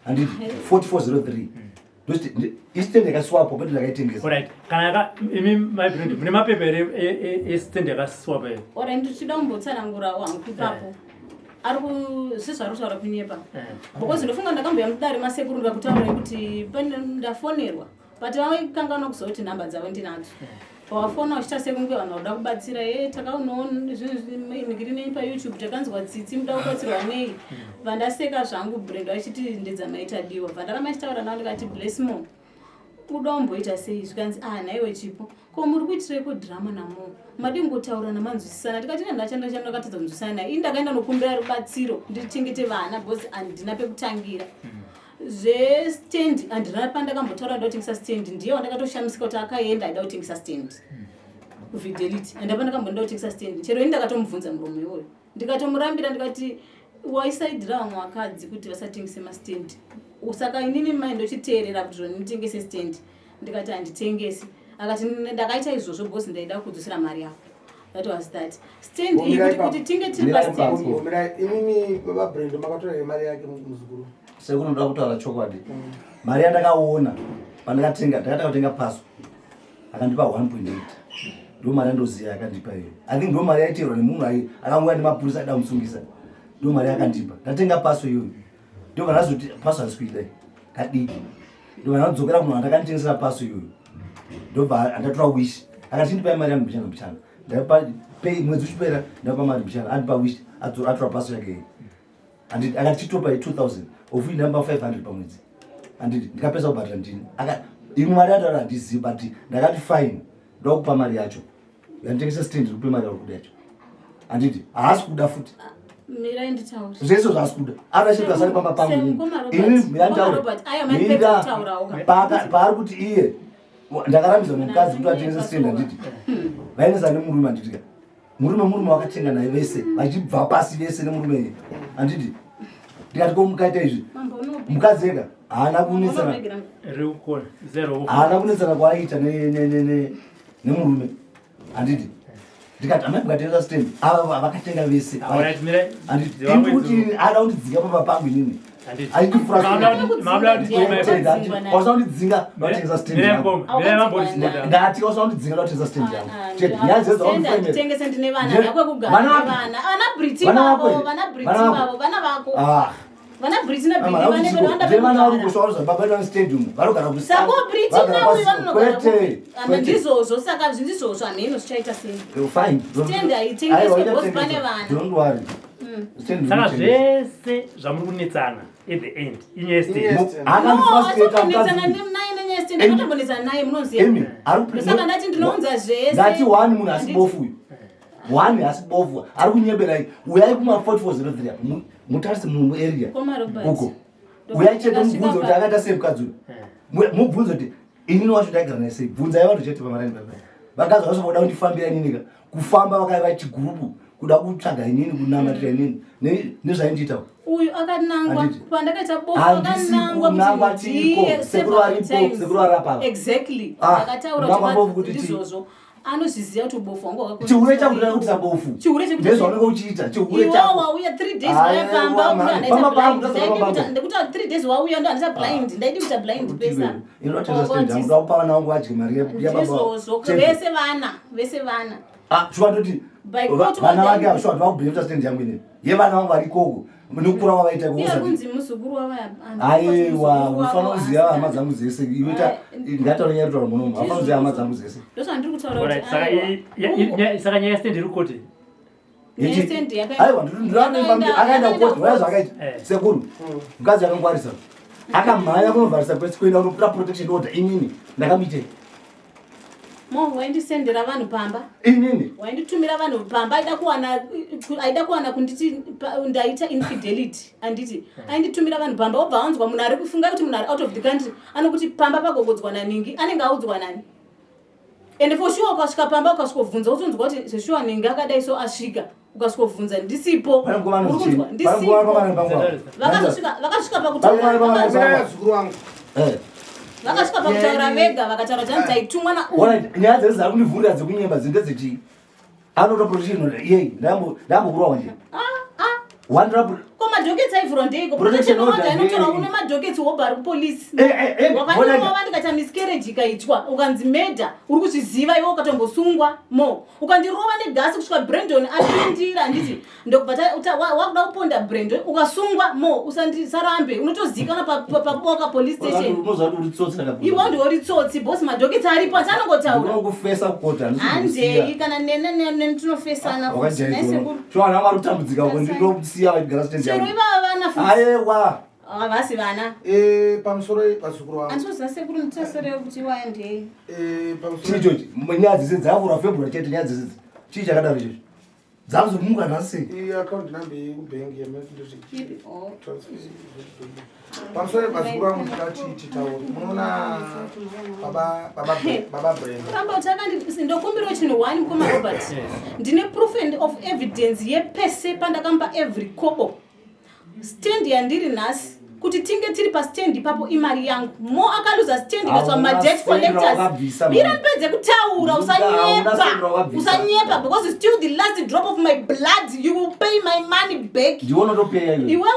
handiti 4403 ndositi istand yakaswapo kwete ndakaitengesa Alright. Kana yaka imi my friend mune mapepa here estand yakaswapa here? Ora ndichida kumbotsanangura wangu ipapo. Ari ku sezvaari kutaura kunyepa. Because ndofunga ndakamboya mudare masekuru ndikakutaura kuti pane ndafonerwa. But vaikanganwa kuzoti nhamba dzavo ndinadzo. Wafona uchiita sekunge vanhu vakuda kubatsira ye takaonawo zvinhu nei paYouTube takanzwa tsitsi muda kubatsirwa nei. Vandaseka zvangu Brenda vachiti ndedzamaita diwa. Bvandaramba ndichitaura navo ndikati bless more. Uda kumboita sei zvikanzi ah nhaiwe Chipo ko muri kuitireiko drama namo madii kungotaura namanzwisisana tikati ina ndachanda chanda ndakatadza kunzwisisana naye ini ndakaenda nokumbira rubatsiro ndichengete vana because handina pekutangira zvestand handina pandakambotaura ndoda kutengesa stand ndiye wandakatoshamisika kuti akaenda aida kutengesa stand kufidelity and apa ndakambonda kutengesa stand chero ini ndakatomubvunza muromo iwoyo ndikatomurambira ndikati waisaidira vamwe vakadzi kuti vasatengese mastand saka inini mai ndochiteerera kuti zvoni nditengese stand ndikati handitengesi akati ndakaita izvozvo because ndaida kudzosera mari yako that was that stand iyi kuti tinge tiri pastand imimi baba Brendo makatora here mari yake muzukuru sekunoda kutaura chokwadi mari yandakaona pandakatenga ndakatanga kutenga paso akandipa 1.8 ndo mari yandoziva yakandipa iyo i think ndo mari yaiteerwa nemunhu akangouya nemapurisa aida kumusungisa ndo mari yakandipa ndatenga paso iyoyo ndobva ndazoti paso handisi kuida kadiki ndobva ndadzokera kumunhu andakanditengesera paso iyoyo ndobva andatora wish akati chindipai mari yangu mbichana mbichana ndapa pay mwedzi uchipera ndapa mari mbichana andipa wish atora paso yake iyi handiti akati chitopa 2000 of which ndamba 500 pamwedzi handiti ndikapedza kubhadhara ndini imwe mari yataura handizivi but ndakati fine ndokupa mari yacho yanditengesa stand ndikupe mari yauri kuda yacho handiti haasi kuda futi mirai nditaure zvese zvaasi kuda ada chete asari pamba pangu ini mira nditaure mira paari kuti iye ndakarambidza mukadzi kuti atengese stand handiti vaendesa nemurume handiti ka murume murume wakatenga naye vese vachibva pasi vese nemurume iye handiti ndikati ko mukaita izvi mukadzi ega haana kunetsana haana kunetsana kwaaiita nemurume handiti ndikati amai mukatenga stand ava vakatenga vese handiti ini kuti ada kundidzika pamba pangu inini Aindifrustratewasa kundidzinga ndatengesa stand yangu. Ndati wasa kundidzinga ndatengesa stand yangu. Chete nyaya dzedzaunditengese ndine vana ndakwekugara vana ana Briti vavo vana Briti vavo vana vako. Ah. Vana Briti na Briti vane vana vana vari kuswa baba vedu stadium varogara ku Saka Briti na uyu vanogara ku ndizvozvo saka ndizvozvo hameno zvichaita sei. Fine. Stand haitengeswe because pane vana. Don't worry. Saka zvese zvamuri kunetsana at the end inyaya yestand. Akandifrustrate naye nenyaya yestand ndakatombonetsana naye munoziva. Saka ndati ndinounza zvese. Ndati one munhu asi bofu uyu. One asi bofu ari kunyeberai uyai kuma 4403 apo mutarise muarea uko uyai chete mubvunze kuti akaita sei mukadzi uyu mubvunze kuti inini wacho ndaigara naye sei bvunzai vanhu chete pamaraini papa vakadzi vacho voda kundifambira inini ka kufamba vakaiva chigurupu kuda kutsvaga inini kunamatira inini nezvaindiita uyu akanangwa pandakaita bofu akanangwa kuti ndiye sekuru varipo sekuru varapa exactly akataura kuti ndizvozvo anozviziva kuti ubofu hwangu hwakakosha. Chihure chako ndinoda kuitisa bofu. Chihure chekuti ndezvaunenge uchiita chihure chako. Iwe wauya 3 days wauya pamba uno andaita blind. Ndaidi kuita ndikuti 3 days wauya ndo andaita blind. Ndaidi kuita blind pesa. Inoratidza stand yangu ndoda kupa vana vangu vadye mari ya baba. Ndizvozvo vese vana, vese vana. Ah, shuwa ndoti vana vake ava shuwa ndovakubhenefita stand yangu inini. Yevana vangu vari ikoko. Nekukura kwavaita ikoko. Iye kunzi muzukuru wavaya. Aiwa, unofanira kuziva hama dzangu dzese. Iwe ngataura nyaya yekutaura munomu. Haufanira kuziva hama dzangu dzese. Ndozvandiri kutaura kuti aiwa. Saka nyaya yestand iri kukoti. Aiwa, akaenda kukoti, waya zvakaita. Sekuru, mukadzi akangwarisa. Akamhanya kunovharisa kwese kuenda kunoputa protection order inini. Ndakamuitei? Mo waindisendera vanhu pamba. Inini? Wainditumira vanhu pamba aida kuwana aida kuwana kunditi ndaita infidelity anditi ainditumira vanhu pamba obva anzwa munhu ari kufunga kuti munhu ari out of the country anokuti pamba pagogodzwa naningi anenge audzwa nani and for sure ukasvika pamba ukasvikovhunza utonzwa kuti zveshuwa ningi akadai so asvika ukasvikovhunza ndisipo urikunzwa ndisipo vakazosvika vakasvika pakutaura vakasvika pakutaura vega vakataura kuti hanzi taitumwa na nyaya dzese dzari kundivhurira dzekunyemba dzi ndedzechii anoda protection iyei ndambokurwa nje ko madhoketsi aivhurwa ndeiko protection order inotorwa une madhoketsi wobva ari kupolisi wakanyorova ndikaita miscarriage ikaitwa ukanzi murder uri kuzviziva iwe ukatombosungwa mo ukandirova negasi kusvika Brandon apindira handiti ndokubva wakuda kuponda Brandon ukasungwa mo usandisarambe unotozikanwa paboka police station iwe ndiwe uri tsotsi boss madhoketsi aripo asi anongotaura handei kana nene tinofesana chero ivava vana futi havasi vana pamusoro vazukuru vangu anditoziva sekuru nditasere kuti waendei chii ichochi nyaya dzese dzavhurwa february chete nyaya dzese chii chakadaro ichochi dzakuzomuka nhasi account number yekubhengi pamusoro vazukuru vangu ndingati titaure munoona baba Brenda ramba kuti akandi ndokumbirawo chinhu one mukoma Robert ndine proof and of evidence yepese pandakamba every kobo stand yandiri nhasi kuti tinge tiri pastand ipapo imari yangu mo akaluza stand ikaiswa madebt collectors mira ndipedze kutaura usanyepa usanyepa because still the last drop of my blood you will pay my money back iwewe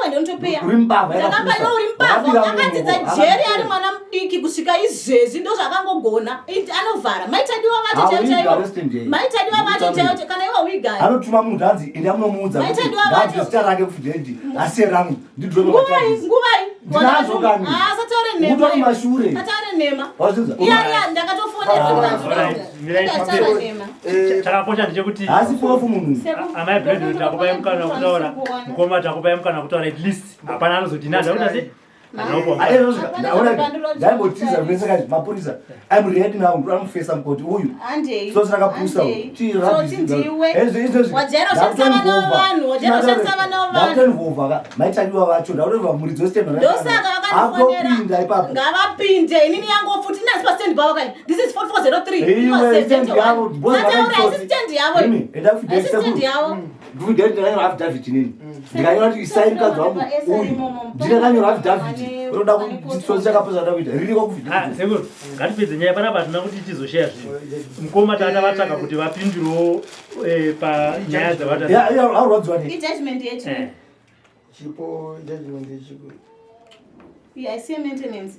ndinotopeya ndakapa iwe uri mbavha akadzidza jeri ari mwana mudiki kusvika izvezvi ndozvaakangogona anovhara maitadiwa vacho chaivo chaivo maitadiwa vacho chaivo kana iwe uigari anotuma munhu hanzi enda munomuudza kuti ngaabvise zita rake kufidhedi asiye rangu nguvai nguvai ndinazvo kani asataure nhema utori mashure ataure nhema iya iya ndakatofonera ndataura nhema chakakosha ndechekuti haasi pofu munhu amai Brandon takupai mukana wekutaura mukoma takupai mukana wekutaura at least hapana anozoti nani ndakuita sei ndaimbotiza kuesa kazi mapurisa I'm ready now ndamufesa mukoti uyu so sakapusa chiwajairoshandisa maitadiwa vacho ndakutoibva muridzi westendosaka vakandipinda ipapo ngavapinde inini yangu futi inasi pastand pavo kai this is 4403 stand yavo stand yavo Ndikanyora ndakanyora affidavit inini. Ndikanyora kuti isai mukadzi wangu uyu. Ndakanyora affidavit. Unoda kuti chakaposa da kuita. Ririko kuvideo. Ah, sekuru, ngatipedze nyaya panapa hatina kuti tizoshare zvinhu. Mukoma tata vatsvaka kuti vapindurewo panyaya dzavata. Yeah, yeah, aurwadziwa nei? I judgment yechi. Chipo judgment yechipo. Iyi haisi yementenance.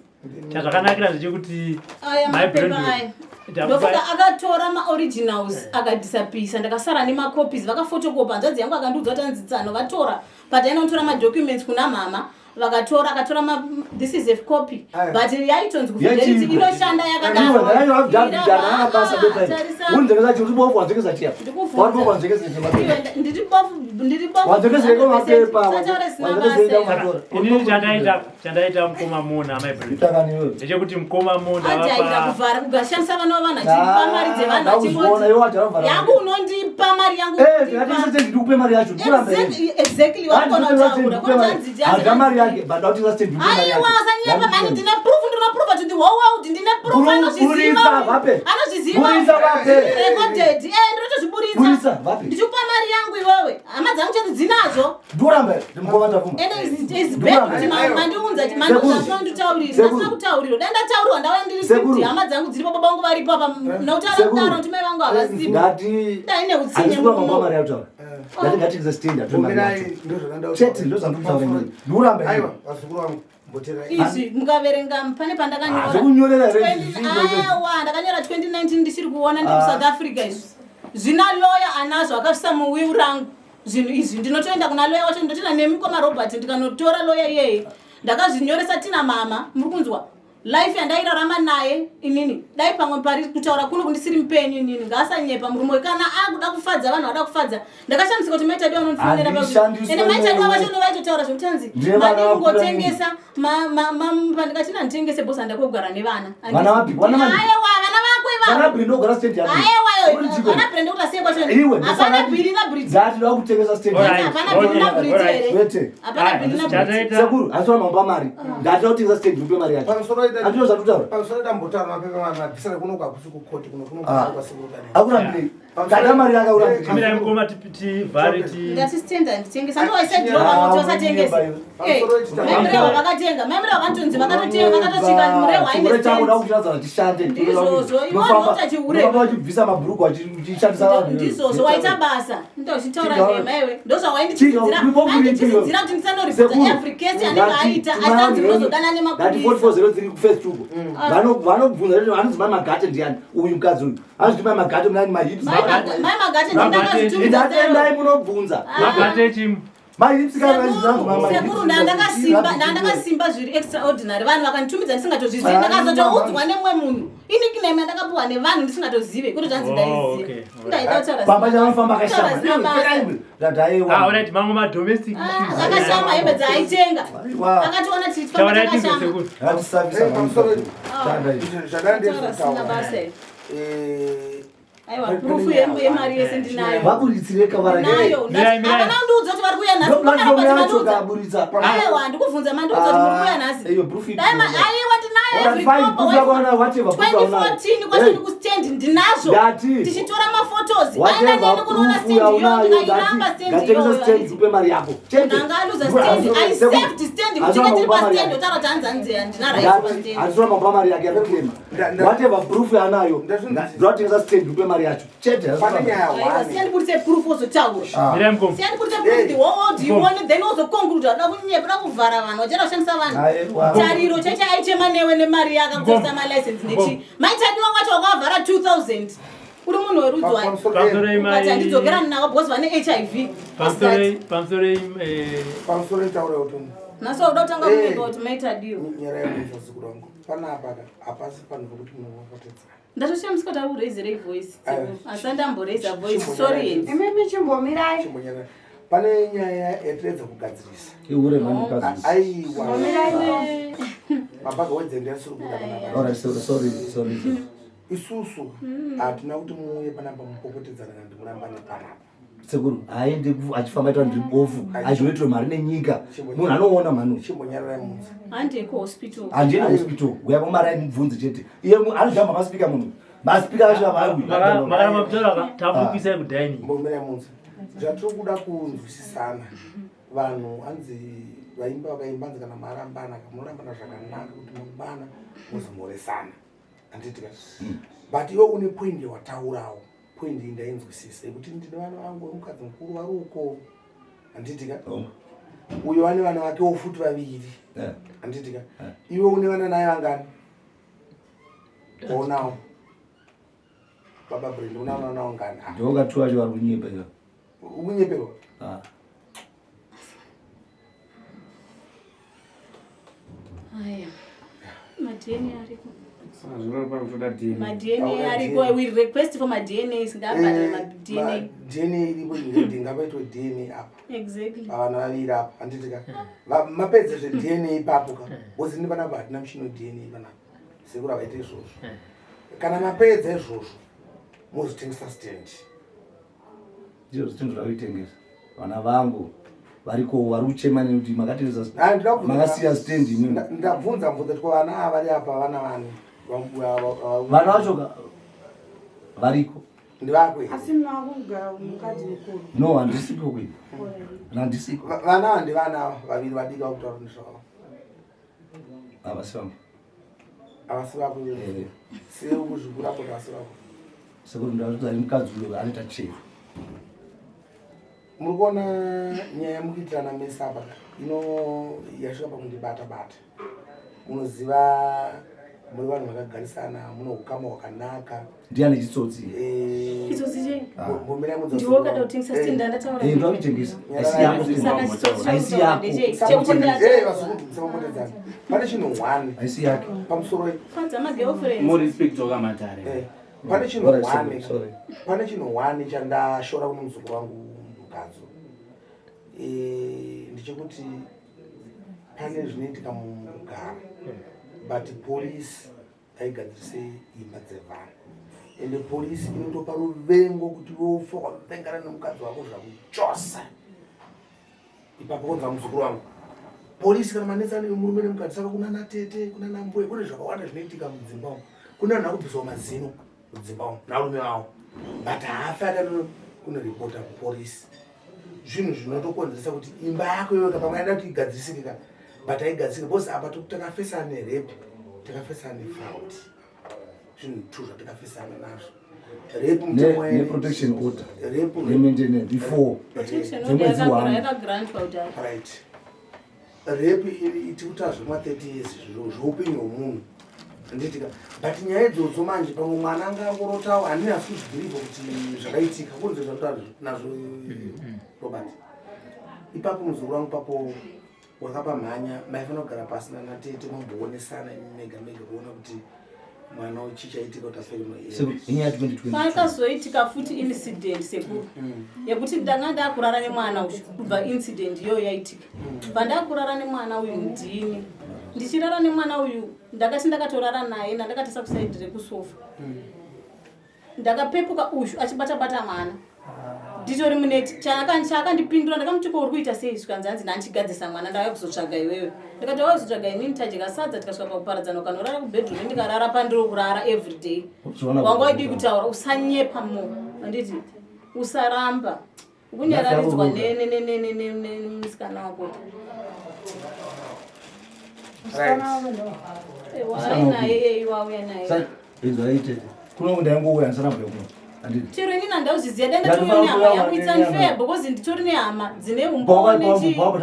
Chazvakanakira ndechekuti Aya Mai mapepa Brandon, aya. ndakupa- Ndofunga akatora maoriginals akadisapisa ndakasara nemacopies vakafotokopa hanzvadzi yangu akandiudza kuti anzi tsano vatora but ainotora madocuments kuna mama vakatora akatora ma, this is a copy Aya. but yaitonzi kufidelity Yechii? inoshanda Iwe, ndakaita affidavit, handina basa bepa iri. Tarisa. Unzvengesa chii? Uri bofu, wadzokesa chiya. Ndikuvhunza. Wari bofu, wadzokesa chii mapepa? Iwe, ndiri bofu ndiri bofu Wadzokesa mapepa, Usataure zvisina wadzokesa basa. mapepa. Inini chandaita chandaita mukoma Mona mai Brandon. Itakani iwewe. Ndechekuti mukoma Mona ajaira vapa kuvhara kugashandisa vana vavanhu achipa mari dzevanhu Ndakuzviona, iwe wajaira kuvhara yangu unondipa mari yangu Eh, unondipa. ndingatengesa stand ndikupe mari yacho. Ndikuramba here? Exactly, exactly wakona kutaura Handina kwanzi mari yake, but ndakutengesa stand ndikupe mari aiwa yake. usanyepa mani ndine proof ndina proof to the whole world ndine proof Buritsa anozviziva vape. anozviziva Buritsa vape. recorded eh ndinotozviburitsa Buritsa vape. ndichikupa mari yangu iwewe hama dzangu chete dzinazo Ndikuramba here? Ndimukoma Tafuma. ende is Ndikuramba bad kuti here? mandiunza Sekuru. mandiunza nditaurira Sekuru. ndasina kutaurirwa dai ndataurirwa ndauya ndiri Sekuru. kuti hama dzangu dziripo baba vangu varipo apa nokuti Sekuru. anokutaura kuti mai vangu havasipo Ndati Dai neutsinye handisi kuramba muno. kupa mari yacho taura. Ndati ngatengese stand atore mari Mbomirai, yacho. ndozvandanda Chete ndozvandikutaura inini. Ndikuramba here? Aiwa, vazukuru vangu, mboterai. izvi mukaverenga pane Ah, zvekunyorera here izvi, zvinhu izvi? pandakanyora ndakanyora 2019 ndichiri kuona ndiri Ah. kusouth africa izvi zvina loya anazvo akasvisa muwiu rangu zvinhu izvi ndinotoenda kuna loya wacho ndinotoenda nemi kwamarobert ndikanotora loya iyeye ndakazvinyoresa tina mama muri kunzwa life yandairarama naye inini dai pamwe pari kutaura kuno kundisiri mupenyu inini ngaasanyepa murume uyu kana akuda kufadza vanhu vada kufadza ndakashamisika kuti maitadiwa unondifonera Handishandiswe ende maitadiwa newe. vacho vaitotaura zvekuti hanzi Ndine vana madii vakura kungotengesa pandikati nditengese bhosa ndakogara nevana Vana vapi? Vana vani? aiwa vana vako Vana ivavo Brenda ogara stand yako. aiwa Uri chiko? vana brenda kuti asiye kwacho Iwe, hapana bhiri na bridge Ndati ndoda kutengesa stand. Alright. hapana Okay, bhiri na bridge alright. here Kwete. hapana Aye, bhiri na bridge chandaita Sekuru, handisi kuramba kupa mari. Ndati ndoda kutengesa stand ndikupe mari yacho. Pamusoro ita- Handino zvandikutaura. pamusoro tambotaura mapepa mabvisana kuno kwakusi kukoti kuno kuno Ah. kwasekuru kanenge. Akurambirei. Kada mari yake akurambirei. Mirai mukoma tivhare ti ndati stand handitengesa ndowaisaidirova kuti wasatengese Pamusoro ita- maimurewa vakatenga maimurewa vakatonzi vakatotenga vakatosvika murewa aine Chihure chako stand uda kuchiratidza chishande. Ndizvozvo, iwe unoita chihure. Unofamba uchibvisa mabhuruku uchishandisa vanhu. ndizvozvo waita basa ndauchitaura Chidhawa. nhema iwe ndozvawaindichidzidzira Chidhawa, aindichidzidzira kuti ndisanoripota Sekuru, every case anenge aita asi anzi unozodana ndati nemapurisa 4403 kuphase two ko. Vanobvunza kuti vanonzi mai Magate ndiani uyu mukadzi uyu. Anonzi mai Magate munani mahips. mai Magate ndindakazvitumidza Ndati endai munobvunza. Magate chimu Mahips kana vanonzi mai mahips. sekuru ndandakasimba ndandakasimba zviri extraordinary vanhu vakanditumidza ndisingatozizivi ndakazotoudzwa nemumwe munhu inikiname yandakapuwa nevanhu ndisingatozive kuti zvanzi Oh, ndaiziva okay, alright. ndaida kutaura Pamba zvisina- chavanofamba kutaura akashama. zvisina basa. Ndati aiwa. Ah, alright, mamwe madomestic issues. akashama hembe dzaaitenga Aiwa. akationa tichifamba Taurai tinzwe takashama sekuru. Ngatisafisa Eh, pamusoro Shanda izvi. Izvi zvandanda Kutaura zvisina ndezvekutaura. basa Eh, aiwa pane purufu nyaya yemari yese ndinayo Vaburitsire kavara nayo Mirai, mirai. havana kundiudza kuti vari kuuya nhasi Ndo platform Mukaramba yacho timandiudza. kaburitsa. aiwa ndikubvunza mandiudza kuti muri kuuya nhasi Iyo proof Dai aiwa ndinayo Alright, every fine, proper proof wife. yako wana whatever, proof yaunayo. 2014 kwacho Hey. ndikustand ndinazvo Ndati. tichitora mafotos aenda Whatever neni kunoona proof stand iyoyo yaunayo ndikairamba ndati stand ngatengesa iyoyo stand upe mari yako. Chete. anga aluza stand i saved stand kuti tinge tiri pastand otaura kuti hanzi hanzi handina right pastand handisora makupa mari yake yakuclaima Nda- whatever proof yaanayo Ndazvinzwisisa. ndoatengesa stand upe mari yacho chete Pane nyaya aiwa one. siyandibudise proof ozotaura Mirai mukoma. siyandibudise proof the whole world ione then ozoconclude ada kunyepa da kuvhara vanhu vachada kushandisa vanhu Aiwa. tariro chaicho aichema newe nemari yakakutoresa Ngoma. malicense Ngoma. nechi maitadiwa wacho wakavhara 2000 uri munhu werudzwai Pamusoro Pamusoro ukati mai handidzokerani navo because vane hiv pamusoro pamusoro eh pamusoro itaura kuti nhasi wakuda kutanga Eh. kunyepa kuti maitadiwa nyaya yemunzazukuru wangu panapa ka hapasi panhu pekuti munopopotedzana ndatoshamisika kuti ari kuraisirei voice Aiwa. asi andamboraisa voice Chimbo- sorry chimbo- Imimi chimbomirai. chimbonyara pane nyaya yatiedza kugadzirisa ihure mani mukadzi aiwa Chimbomirai. mabhaga wedzendo yasiri kuda panapa Alright, sorry, sorry, sorry. isusu hatina kuti muuye panapa mupopotedzana kana kuti murambane panapa Sekuru haendi achifamba aitwa ndiri bofu achinoitirwa mari nenyika munhu anoona mhani chimbonyararai munzi handei kuhospital handienda hospital uya kwamari aimubvunze chete iye anojamba masipika munhu masipika acho avarwi makaramba mutaura tabukisai kudining. mbomirai munzi zvatiri kuda kunzwisisana vanhu hanzi vaimba vakaimba hanzi kana marambana munorambana zvakanaka kuti mangwana muzomhoresana handiti ka but iwe une point yawataurawo point iyi ndainzwisisa yekuti ndine vana vangu vemukadzi mukuru vari uko handiti ka Oh. Uyo ane vana vakewo futi vaviri. Handiti ka? Iwe une vana naye vangani? Onawo. Baba Brenda una vana navo ngani? Ah. Ndoka tu vacho vari kunyepa ivo. Ukunyeperwa? Ah. Aya. MaDNA ariko. Zvinopa kutoda DNA. MaDNA ariko. We request for maDNA singabhadhara Eh, maDNA. ma-DNA iripo indeed ngapaitwe DNA apa. Exactly. Pavana vaviri apa handiti ka? Mapedza zveDNA ipapo ka. Because ini panapa hatina muchini weDNA panapa. Sekuru havaite izvozvo. Kana mapedza izvozvo mozotengesa stand. Ndizvo zvinhu zvakuitengesa. Vana vangu variko vari kuchema nekuti makatengesa Ah, ndinoda kubvunza- makasiya stand imimi. Ndabvunza bvunza kuti vana ava vari apa vana vani? Vana vacho variko. Ndivako here? Asi makugara mukadzi mukuru. No, handisiko kuini. Handisiko. Vana ava ndivana ava vaviri vadiki vakutaura nezvavo. Havasi vangu. Havasi vako iwe. Eh. Sei ukuzvikura kuti havasi vako? Sekuru ndazoti ari mukadzi uyo anoita chero. Muri kuona nyaya yamukuitirana mese apa ino yasvika pakundibata bata. Munoziva muri vanhu vakagarisana, muno ukama hwakanaka. Ndiani chitsotsi? Eh, Chitsotsi chei? Ah. Mbomira mudza Ndiwe wakada kutengesa stand ndandataura. Eh, ndokuitengesa. Haisi yako stand. Saka chitsotsi Haisi chakutaura yako. ndechei? Chekuti Eh, vazukuru musapopotedzana. Pane chinhu one Haisi yake. pamusoro Fadza magirlfriends. More respect wakamatare. eh, pane chinhu Alright, sorry, one sorry. pane chinhu one chandashora kune muzukuru wangu mukadzi. Eh, ndechekuti pane zvinoitika mugara but police haigadzirise imba dzevanhu ende polisi inotopa ruvengo kuti wofa wavengana nemukadzi wako zvakuchosa ipapo konza muzukuru wangu polisi kana manetsana nemurume nemukadzi saka kuna natete kuna nambuye kune zvakawanda zvinoitika mudzimba umu kune vanhu vakubviswa mazino mudzimba umu narume vavo but haafi akano kunoripota kupolisi zvinhu zvinotokonzeresa kuti imba yako iyoka pamwe yaida kuti igadzirisike ka but haigadzirike because apa takafesana nerape takafesana nefraud zvinhu two zvatakafesana nazvo rape mutemo Neprotection order. rape Nemaintenance before. Protection order Dzemwedzi one. yakagrantwa kuti right rape tikuta zvema 30 years zveupenyu hwemunhu handitika but nyaya idzodzo manje pamwe mwana anga angorotawo handini asi kuzvibhilivha kuti zvakaitika kunze zvanotaura nazvo Robert ipapo muzukuru wangu papo wakapamhanya maifanira kugara pasi nanatete mamboonesana mega mega kuona kuti mwana chichaitika kuti apfeke Sekuru, inyaya 2022. Pakazoitika futi incident sekuru yekuti ndanga ndakurara nemwana uyu kubva incident iyoyo yaitika. Bva ndakurara nemwana uyu ndini. Ndichirara nemwana uyu ndakati ndakatorara naye ndandakatisa kusaidhi rekusofa. Ndakapepuka uyu achibata-bata mwana. Nditori muneti chaakandipindura ndakamuti ko uri kuita sei zvikanzi hanzi ndandichigadzisa mwana ndauya kuzotsvaga iwewe. Ndikati wauya kuzotsvaga inini tadya sadza tikasvika pakuparadzana ukanorara kubedroom ndikarara pandiri kurara everyday. Uchiona Wanga kuti- waidii kutaura usanyepa mo handiti usaramba ukunyararidzwa nemusikana wako. Wainaye wauya naye. Izvaitete. Kuno ndaingouya ndisana kubva kuno. Handiti. Chero inini handauziziya dai ndatori nehama yangu it's unfair because nditori nehama dzine umbowo nechi Aiwa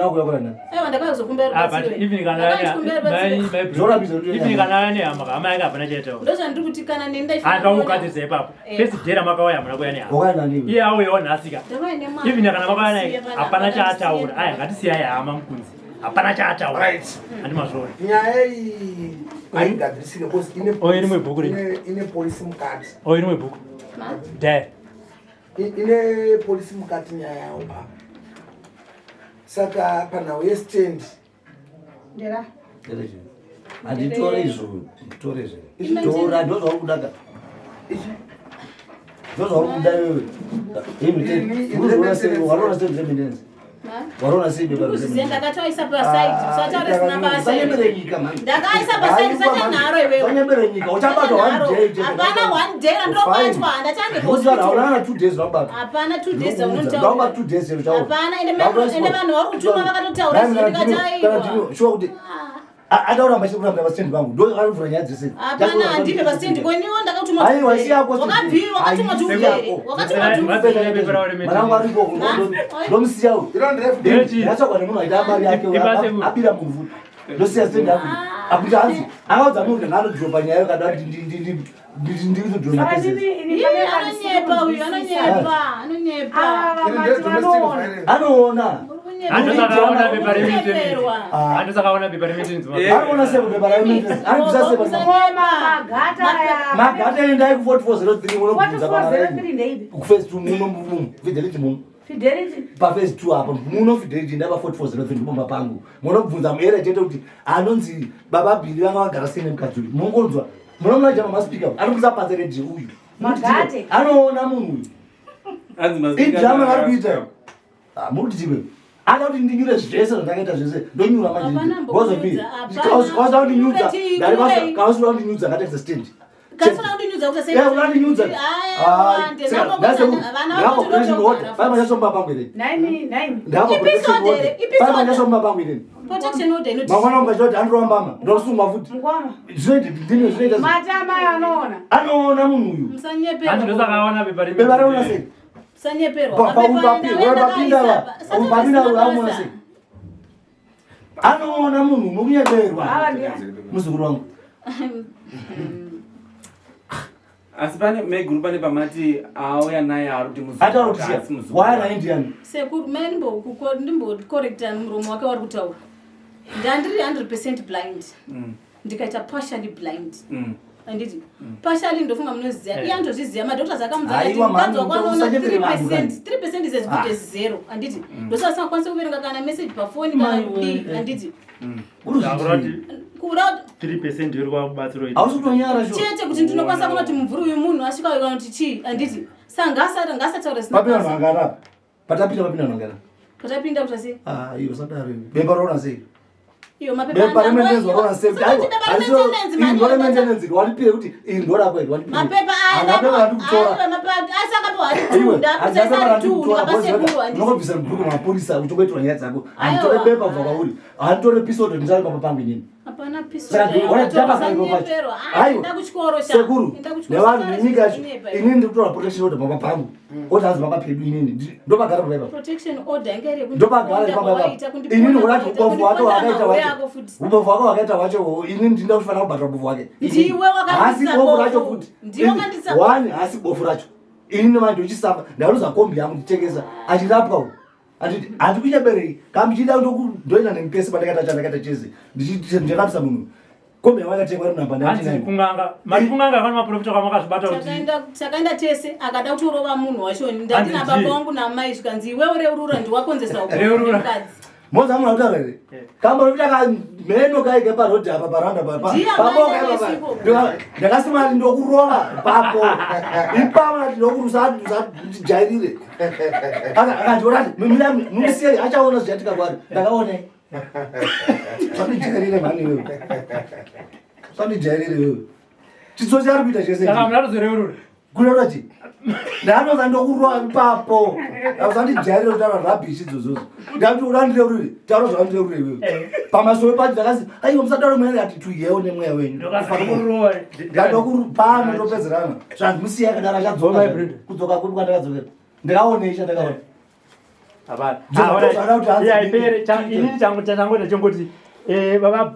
ndakauya kuzokumbira Ah, but rubatsiro. even kana Ndakauya kukumbira rubatsiro. Zvorambidza kuti even kana ane hama hama yake hapana chaitaura. Ndozvandiri kuti kana neni ndaifanira Anga kuona- ukugadzirisa ipapo. Eh. First day ramakauya hamuna kuuya nehama. Wakauya nani iwe? Iye auyawo nhasi ka. Ndakauya nemwana. Even kana makauya naye Ndisiye panapa, hapana ndisiye. chaataura. Aya ngatisiyai hama mukunzi. Hapana chaataura. Right. Handi mazvoona. Nyaya iyi haigadzirisike because ine Oh, iri mubhuku rini. ine polisi mukati. Oh, iri mubhuku. Dad. Ine polisi mukati nyaya yawo apa. Saka panhau yestand Ndera. Handitore izvo, nditore zve. Tora ndozvauri kuda ka. Ndozvauri kuda iwewe. Ini- Unozoona sei, wanoona sei maintenance. Wanoona sei bepa Ndikuzviziya ndakatoisa pasaidi usataure zina basa. Usanyembere nyika mani. Ndakaisa pasaidi usati nharo iwewe. Usanyembere nyika, uchabatwa one day chete. Hapana one day randobatwa handatange Hospital hauna 2 days wabatwa. Hapana 2 days Ndaunotaura. aunotaura. 2 days chero chawo. Hapana ende vanhu vari kutuma vakatotaura Kana ndikati aiwa. sure kuti Atauramba chete kurambira pastendi pangu ndo anovhura nyaya dzese. Hapana, handipe pastendi ko iniwo ndakatuma Aiwa, isi yako stand. Wakabvi wakatuma Haisi tiubvere. yako. Wakatuma tiubvere. Mwana wangu aripo ndomusiya uyu. Ndatsvagwa nemunhu aita mari yake uyu, Ibase ku- abira mumvuto. Ndosiya stand yangu. Akuti hanzi akaudza munhu kuti ngaanodhiropa nyaya iyo kana kuti ndidhiropa Saka cases. ndini ini Ii, pane anonyepa uyu, anonyepa, anonyepa. Ava vamati vanoona. Anoona. Handosakaona bepa remiteni. Kunyeperwa. Handosakaona bepa remiteni. Anoona sei bepa remiteni? Anobvisa sei Ngoma magata aya. Magata endai ku 4403 munobvunza pana 4403 ndeipi? Ku phase 2 muno muno Fidelity muno. Fidelity. Pa phase 2 apa muno Fidelity ndapa 4403 ndipo mba pangu. Munobvunza muera chete kuti anonzi baba Billy vanga vagara sei nemukadzi uyu. Munongonzwa. Munomuna jama maspeaker anobvunza panze radio uyu. Magate. Anoona munhu uyu. Hanzi maspeaker Idrama vari kuita. Ah, muri kuti chiwe. Ada kuti ndinyure zvese zvandakaita zvese ndonyura manje. Hapana Because of me. mbokunyudza, hapana. Kausa kundinyudza. Nyure Ndari chii? kausa kundinyudza ngatengesa stand. Kasina kundinyudza kuti sei? Eh, unandinyudza. Aiwa, ndinako vana vako tinotougara. Paimanyasomba pangu here. Naimi, naimi. Ndapa Ipi protection order, order. ipi order. Paimanyasomba pangu here. Protection order inoti. Mangwana mukachoti andirova mbama, ndosungwa futi. Mukoma. Zvinoita ndine zvinoita. Mati amai anoona. Anoona munhu uyu. Musanyeperwa. Handosakaona bepa remiteni. Beba raona sei? Musanyeperwa. Pa- pa- Mapepa upapi- enda- enda wapinda kaisa va- pa- Sasa upapinda pasina amuona basa. sei? Anoona munhu mukunyeperwa. Ava ndi Muzukuru wangu. Asi pane maiguru pane pamati auya naye ari kuti muzukuru Ataura kuti asi siya. muzukuru. Waya naye ndiani? Sekuru, mai ndimbokorekta muromo wake wari kutaura. Ndandiri 100% blind. Ndikaita partially blind. Handiti? Partially ndofunga munoziva. Iye anotozviziva. Madoctors akamudza akati Aiwa, mukadzi mhani, wako anoona usanyepere vanhu 3%. kani. 3% is as good as zero. Handiti? Ndosaka asingakwanisi kuverenga kana message pafoni kana Mai kudii. we. Handiti? Uruzviti. Kuda 3% iri kwakubatsiro Hausi kutonyara sho. chete kuti ndinokwanisa kunoti mumvuri uyu munhu asvika uyu kana kuti chii handiti saka ngasataura zvisina Papinda basa. vanhu vangana. Patapinda papinda vanhu vangana. Patapinda kuti sei Ah, iyo usadaro. Beba raona sei? iyo mapepa Bepa angu- rementenzi wakaona sei? Saka kuti bepa rementenzi mani Ndo rementenzi walipire kuti iri ndo rako iri walipire. mapepa Handina pepa randikutora. asi akapiwa ari Iwe, two handina pepa ndakusaisa ari two randikutora. ndikapa sekuru handiti Unongobvisa mubhuku mapurisa uchingoitirwa nyaya dzako. Handitore Aiwa. bepa kubva kwauri. Handitore pisoto ndisari pamba pangu inini. hapana Saka ona ndapa kangu pacho. pisoenda kuchikoro sha. Sekuru, Enda kuchikoro, nevanhu sataura nenyika yacho. zvinonyepa iwe. Inini ndikutora protection order pamba pangu. Oti hanzi pamba pedu inini. Ndopagara pamba ipapo. protection order inga iri yekuti ndopagara kundiponda ipapa kwawaita, ipapo kundiponda inini urati kwawaita, ubovu hwake kundipondera hwakaita mahure wacho ako futi. ubovu hwake hwakaita wacho inini ndinda kufanira kubhadhara ubovu hwake Ndiwe wakandisa hasi bofu racho bofu. futi Ndiwe wakandisa bofu. one hasi bofu racho inini manje ndochisafa ndaruza kombi yangu nditengesa achirapwa uyu anditi handikucheberei kamuchida ndoenda nemupesi pandakaita chandakaita chese ndichirapisa munhu kombi yangu yakatengwa iri namba Hanzi 99 kunganga. Mari kunganga kana maprofita kwamakazvibata kuti Takaenda tese akada kutorova munhu wacho ndati Hanzi nababa ndiye. wangu namai zvikanzi iwewe reurura ndiwakonzesa Reurura. mukadzi moza munhu akutaura here kamborofita kamheno kaike parodhi apa paranda Ndiye amai nesiko. ndakasima ati ndokurova papo ipapo ati ndokurusa usandijairire akati orati mumusiyei achaona zvichatika kwari ndakaonei usandijairire mhani iwewe usandijairire iwewe chitsotsi ari kuita chese saka munhu atozoreurura. kureva chi ndanoza ndokurova ipapo usandijairire kutaura rubbish idzozozo ndati urandireurire taura zvawandireurire iwewe pamasoro pacho ndakasi aiwa musataura mweya ati tuyewo nemweya wenyu Ndokazokurova. ndandokupano topedzerana zvanzi musiye akadaro achadzoka Oh, my brother. kudzoka kupi kwandakadzokera ndikaonei chandakaona Hapana. Ndozva- Ah, alright. ndozvada kuti hanzi Yeah, ndini. ipere. Inini changu changu chongoti baba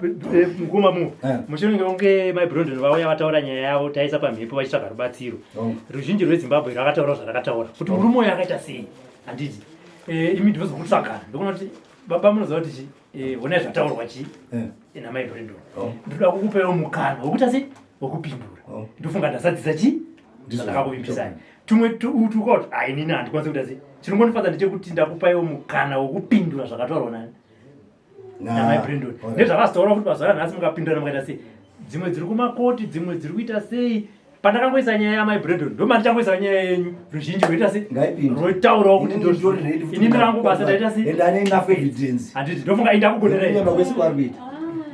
mukuma mu Eh. mushure mekunge mai Brondon vauya vataura nyaya yavo taisa pamhepo vachitsvaga rubatsiro. Oh. Ruzhinji rweZimbabwe rwakataura zvarakataura kuti murume uyu akaita sei handiti imi ndinozokutsvagana ndokuona kuti baba munoziva kuti chi honai zvataurwa chi Eh. namai Brondon. Oh. Ndoda kukupaiwo mukana wekuita sei wekupindura. Oh. Ndofunga ndasadzisa chi Ndizvo. zvandakakuvimbisai. Tumwe utu ukaoti "Ah, inini handikwanisi kuita sei chinongondifadza ndechekuti ndakupaiwo mukana wekupindura zvakataurwa nani namai Brandon nezvakazotaura kuti mazuva anhasi mukapindura mukaita sei dzimwe dziri kumakoti dzimwe dziri kuita sei pandakangoisa nyaya yamai Brandon ndo mandichangoisa nyaya yenyu ruzhinji rwoita sei Ngaipinde. rwotaurawo kuti Inini nditori ready kuti inini rangu basa ndaita sei And ane enough evidence handiti ndofunga indakugonera Kunyamba kwese kwaari kuita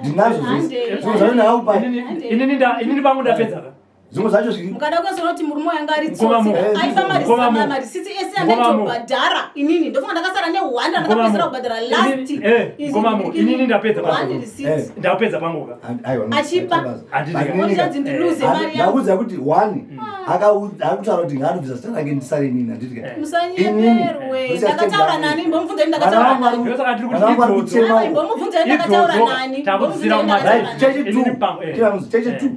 ndinazvo zvese Handei. zvinhu zvacho ndakakupai inini pangu ndapedza ka Zvimwe zvacho zviri Mukada kuzoona kuti murume wanga ari Mukoma tsotsi Mo. aipa Mukoma Mo. marisitsi ese Mukoma Mo. andaitobhadhara inini ndofunga ndakasara nehwanda ndakapedzisira Mukoma Mo. kubhadhara last Mukoma Mo, inini ndapedza One pangu. receipt. Ndapedza pangu ka. Aiwa, no, Achipa. haita basa. Handiti But ka. inini ka- Onzanzi ndiluze mari yangu. Ndakuudza kuti one akutaura kuti ngaanobvisa zita rake ndisare inini handiti ka. Musanyeperwe. Inini, Ndakataura nani? Imbomubvunzai ndakataura Vana nani? vangu Ndosaka tiri kuti vana vangu vari idzodzo. kuchema Aiwa, uko. imbomubvunzai ndakataura Idzodzo, nani? takudzira Imbomubvunzai ndakataura Right, nani? chechi Inini two. pangu, eh. Chiramuzi, chechi Eh. two.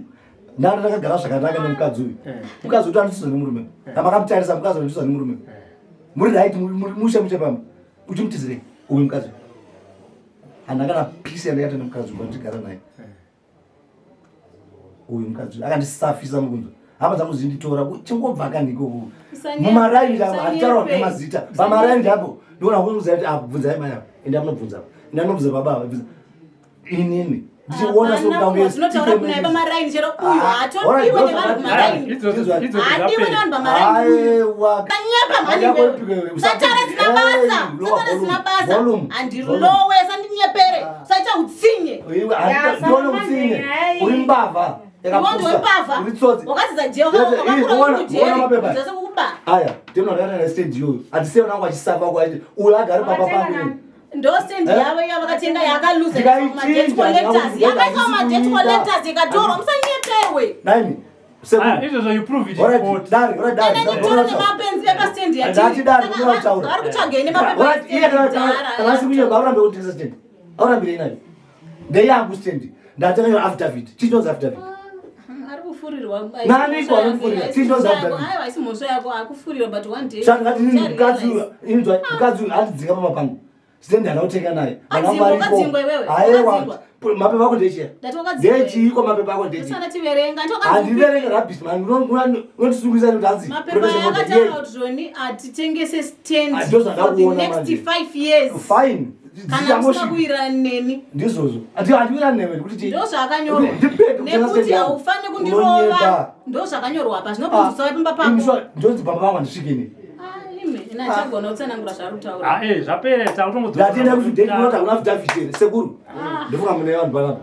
Ndanga ndakagara zvakanaka nemukadzi uyu. Mukadzi uyu anotizwa nemurume. Kamakamutarisa mukadzi anotizwa nemurume. Muri right, muri mushe mushe pamba. Uchimutizirei uyu mukadzi uyu. Handina kana peace yandakaita nemukadzi uyu wandigara naye. Uyu mukadzi uyu akandisafisa mukunzwa. Hama dzangu dzinditora chingobva kani ikoko. Usanyepe, Mumaraini apo handitaura usanyepe. nemazita. Pamaraini apo ndikuona kuudzai kuti ah bvunzai mai apa. Enda munobvunza apa. Enda munobvunza baba apa. Bvunza. Inini ndichiona Hapana sokuda munhu watinotaura kunaye pamaraini chero uyu Ah, haatodiwe alright, nevanhu Ah, kumaraini. Idzodzo idzodzo Haadiwe dzapera. nevanhu pamaraini uyu. Aiwa. Kanyepa mhani iwewe. Satara zina basa. Satara zina basa. Handilowe sandinyepere. Saita utsinye. Ndione utsinye. Uri mbavha. Iwe ndiwe mbavha. Uri tsotsi. Wakadzidza jeri, Yete, wakakura uona- uri kujeri. uona mapepa. Dzose kukuba. Aya, ndino ndakatanga stand iyoyo. Handisiye vangu vachisafa kwaiti uyu agari pamba Wakatenga pangu. nani? Ndo stand Eh? yavo iya vakatenga yakaluza Ndikaichinja, ma-debt collectors. ndikakuti Yakaiswa ma-debt handisi collectors ikatorwa. Musanyeperwe. Naimi. Ah, izvozvo you prove it in Alright, court. dare, alright, dare. Ene nditori nemapenzi epastand yatiri. Ndati dare, Saka kunoda kutaura. vari kutsvagei nemapepa Alright, iye kana asi kunyepa aurambe kutengesa stand. Aurambire inayo. Ndeyangu stand. Ndatenga iyo affidavit. Chinonzi affidavit. Ari kufurirwa. Nani iko anofurira? Chinonzi affidavit. Aiwa, haisi mhosva yako akufurirwa but one day. Saka ndati nini ucha mukadzi realize. uyu inzwa mukadzi uyu andidzinga pamba pangu. Stand handina kutenga naye. Vana vangu Adzingwa, variko. wakadzingwa iwewe, Aiwa. wakadzingwa. Mapepa ako ndechiya. Ndati wakadzingwa. Ndechiiko mapepa ako ndechiya. Usana tiverenga. Handiverenge rubbish man. Unondisungisa kuti hanzi. Mapepa aya akataura kuti zvoni atitengese stand Ah, ndozvo for the ndakuona next manje. 5 years. Fine. Kana usina Dzichangosvika. kuwirirana neni. Ndizvozvo. Handiwirirani newe kuti chii? Ndo zvakanyorwa. Ndipeke kutenga Nekuti stand yangu. haufani kundirova. Unonyepa. Ndo zvakanyorwa apa. Zvinobvunzisa pamba Imi pako. sure, ndonzi pamba pangu handisviki ini. Ah, ime, ina achagona kutsanangura zvaari kutaura. Ah, zvapera takutongodzoka. Ndatienda kufidelity unoti hakuna affidavit here sekuru. Ndofunga mune vanhu panapa.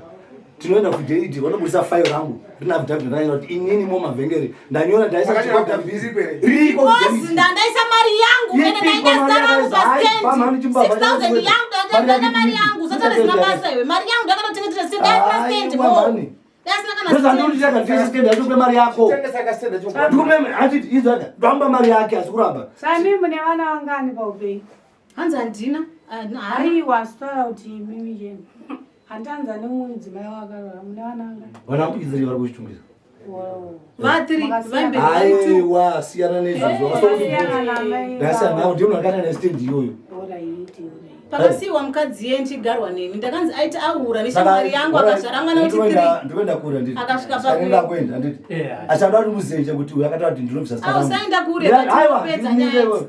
Tinoenda kufidelity vanobudisa file rangu rine affidavit ndanyora kuti inini mo mavhengeri ndanyora ndaisa Wakanyora affidavit iri kwere? Riko Kosi affidavit. ndandaisa mari yangu ende Ipiko ndaida mari zita rangu yakaisa? Hai, pamhani pastand chimbavha 6000 chakati yangu Mari ndaida yake mari ipi? yangu satara zina basa iwe mari yangu ndakatotengetera stand ndaisina stand Aiwa, mo mhani. ndaisina kana Ndozvandikuti stand chaka nditengese stand yacho kupe mari yako. Tengesa kastand yacho. Ndikupe handiti izvaka ndoamba mari yake asi kuramba. Sami mune vana vangani paupenyu? Hanzi handina haana. Aiwa, sitaura kuti imimi chenu. Handianza nemumwe mudzimai wakarora mune vana vangani? Vana vangu vari kuchitungisa. Wow. Vatiri Makasiyana. vamberi vari two. Aiwa, siyana neizvozvo. Makasiyana namai Ndasiyana navo ndiye munhu akaita nestand iyoyo. Alright, alright. Pakasiyiwa mukadzi iye ndichigarwa neni ndakanzi aiti ahura neshamwari yangu akazvara mwana wechi3 ndikuenda kure handiti Akasvika Saka pakure. ndinoda kuenda handiti achada kuti muzenje kuti uyu akataura kuti ndinobvisa zita Ah, rangu. usaenda kure, Ndira- but aiwa, unopedza ndininde nyaya. iwewe.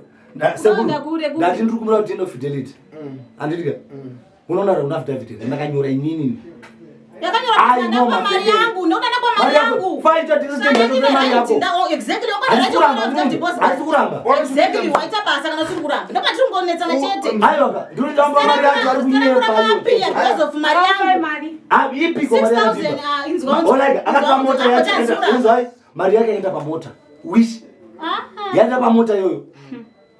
Sekuru, Unoenda kure, kure. ndati ndiri kumira kuti tiende kufidelity handiti ka unoona kuti una affidavit here ndakanyora inini Yakanyora Ai, kuti no, ndakwa mari mafekere. yangu ndoda ndakwa mari Mari yako. yangu Fine, tati Saka stand ndine mari right, yako. oh, exactly, wakwana Handisi right kuramba, yekutora ndiri- deposit. handisi kuramba. Exactly, waita basa kana usiri kuramba ndopatiri kungonetsana chete Aiwa ka ndiri kutamba mari yacho ari Zita kunyepa rakapiya because of mari Vapai yangu mari. Ah, ipiko mari 6,000, yakatipa ah, inzwa unzwa. Olike akatora Inzwa mota unzwa, yacho akati enda- inzwai mari yake yaenda pamota wish Ah, yaenda pamota iyoyo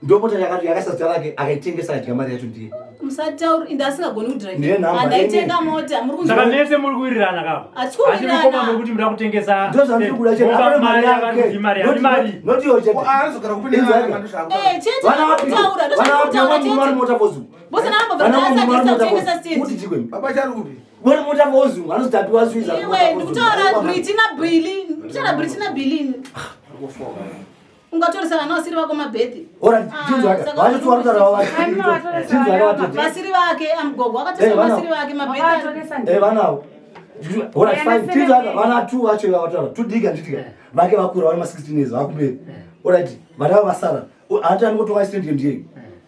ndo mota yakati yakaisa zita rake akaitengesa akadya mari yacho ndiye musatauri inde asingagoni Ndiye kudhiraivha namba, handaitenga ine. mota muri Saka kunzwa mese muri kuwirirana kapa. Hatisi kuwirirana. Asi mukoma muri kuti muda kutengesa. ndo zvandiri kuda chete Mopa Akatore mari mari yavari kuti yake mari yani mari. Not- not iyo chete Anozogara kupi Inzwai. nevana ndozvaakutaura. Eh, chete Vana vapi? kutaura Vana vapi? ndozvakutaura Vana vari chete mota vozungu. Bose navambobva Vana vangu vari ndasatengesa mota kutengesa vozungu. stand. Kuti chikwe. Baba chari kupi? Vari mota vozungu anozotapiwa swiza. Iwe ndikutaura Briti naBilly ndikutaura Briti naBilly ungatoresa vana vasiri vako mabhethi Ora Ah, chinzwaka. saka Vacho tu vari kutaura vacho. Ai, munovatoresa Chinzwaka vana vatete. vasiri vake amugogo Eh, akatoresa vana- vasiri vake mabhethi Vakatoresa Eh vanawo. Ora Ena fine. Chinzwaka 17. vana tu vacho vataura. Tudika nditika. Vake vakura vari ma 16 years vakumberi. Ora vana vasara. Hati anongotonga stand ndiye.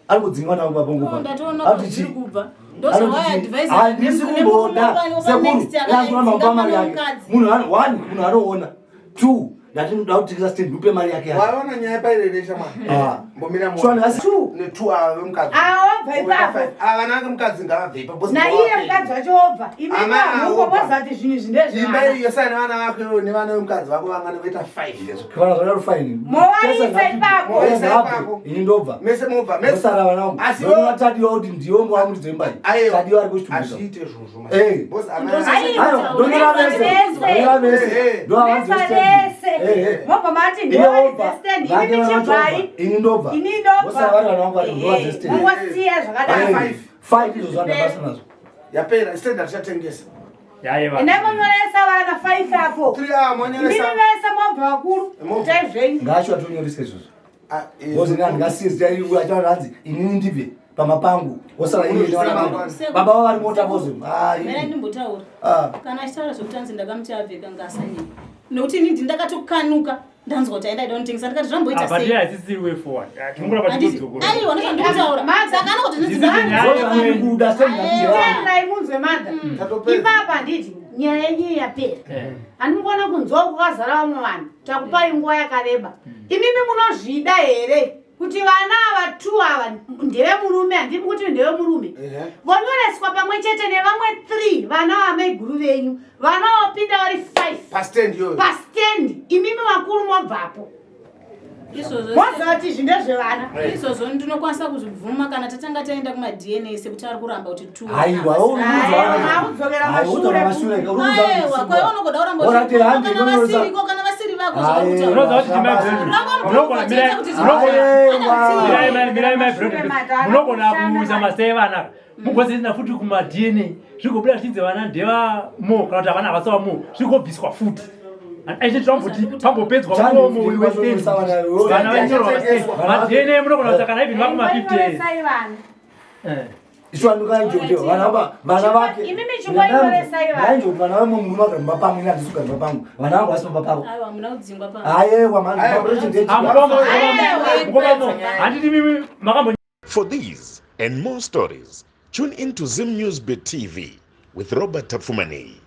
Ari kudzingwa navo papongo. Oh, ndatoona kuti zviri kubva ndozvawaiadvisa Handisi kumboda sekuru. Yakuramba kupa mari yake. Munhu one munhu anoona. Two Ndati ndoda kutengesa stand upe mari yake yake. Waona nyaya pairere shamwari. Ah. Mbomira So mwana. ndingasi Two. Ne two ava vemukadzi. Ava vabva ipapo. Ava vana vake mukadzi ngavabve ipapo. Boss Naiye ngavabve. mukadzi wacho wobva. Imi Amai vanhu awobva. moziva kuti zvinhu izvi Imba ndezvevana. iyo sani vana vake nevana vemukadzi vako vangana voita 5. Kana zvadaro fine. Movaisa ipapo. Movaisa ipapo. Ini ndobva. Mese mobva. Mese Ndosara vana vangu. Asi Ndinoona iwe- Tadiwa kuti ndiwe mwamuridzi wemba iyi. Aiwa. Tadiwa ari kuchitumbisa. Hazviite izvozvo. Eh. Boss amai. Aiwa. Aiwa, ndonyora vese. Vese. Ndonyora vese. Eh, eh. Ndovavanzi Mesa vestand. vese. Eh, eh. Mobva mati Iye ndiwe wobva, stand. vake Imi vana michibvai. vachobva, ini ndobva. Ini ndobva. Vosara vari vana vangu vari ndovanzi stand. Mongosiya zvakadaro. Eh, Five. Five izvo zvandabasa nazvo. Yapera stand atichatengesa. Yaiva. Endai monyoresa vana five apo. 3 ava monyoresa. Imimi vese mobva vakuru. Mobva. Itai zvenyu. Ngacho atonyoresa izvozvo. Ah, eh, Boss ini handingasiye zita iri achaona hanzi inini ndibve pamba pangu. Wosara iye nevana vangu. Baba vavo vari mota boss. Ah, Mira ini. ndimbotaura. Ah. Kana achitaura zvekuti anzi ndakamuti abve kanga asanyika. Nekuti ini ndakatokanuka ndanzwa kuti aenda aida kunotengesa ndikati zvamboita Apa sei. ndiye haisisiri way forward. Ah, Tinongoramba Handiti- tichidzokora. Aiwa ndozvandikutaura. Saka anogoti This is the nyaya Boss andikuda stand ngandiyavo. Tendai munzwe madha. Tatopedza. Ipapa handiti nyaya yenyu yapera. Eh. Handimukona kunzwa kwakazara vamwe vanhu. Takupai nguva yakareba. Imimi munozvida here kuti vana ava two ava ndevemurume handimi kuti ndevemurume. Ehe. Vonyoreswa pamwe chete nevamwe three vana vamaiguru venyu. Vana vapinda vari five Pastand iyoyo. pastand. Imimi vakuru mobvapo. Izvozvo Moziva kuti izvi ndezvevana. izvozvo ndinokwanisa kuzvibvuma kana tatanga taenda kumaDNA sekuti ari kuramba kuti two. Aiwa, Aiwa, akudzokera mashure. Aiwa, kwaiwa unogoda kuramba Orati uchibvuma handi kana inonyoresa. vasiriko kana vasiri vako Aiwa. zvakutaura. Unoziva kuti timai Brandon, munogona mirai- munogona- mirai mai- mirai mai Brandon, munogona kuisa mazita evana mugozoenda futi kumaDNA zvigobuda zvichinzi vana ndevamo kana kuti havana havasi vamo zvigobviswa futi aite tinamboti pambopedzwa muromo westand vana vainyorwa pastand maDNA munogona kuita kana even vakuma 50 years Ingoresai vana. Eh. Isu andingainjoti vana va vana vake. Imimi chingoinyoresai vana. Ndainjoti vana vamwe murume agara mumba pangu ini handisi kugara mumba pangu. Vana vangu vasi mumba pavo. Aiwa, hamuna kudzingwa pa. Aiwa mani. Aiwa. Ah, mukoma- mukoma mo handiti mimi makambo For these and more stories, tune in to Zim News Bit TV with Robert Tafumani.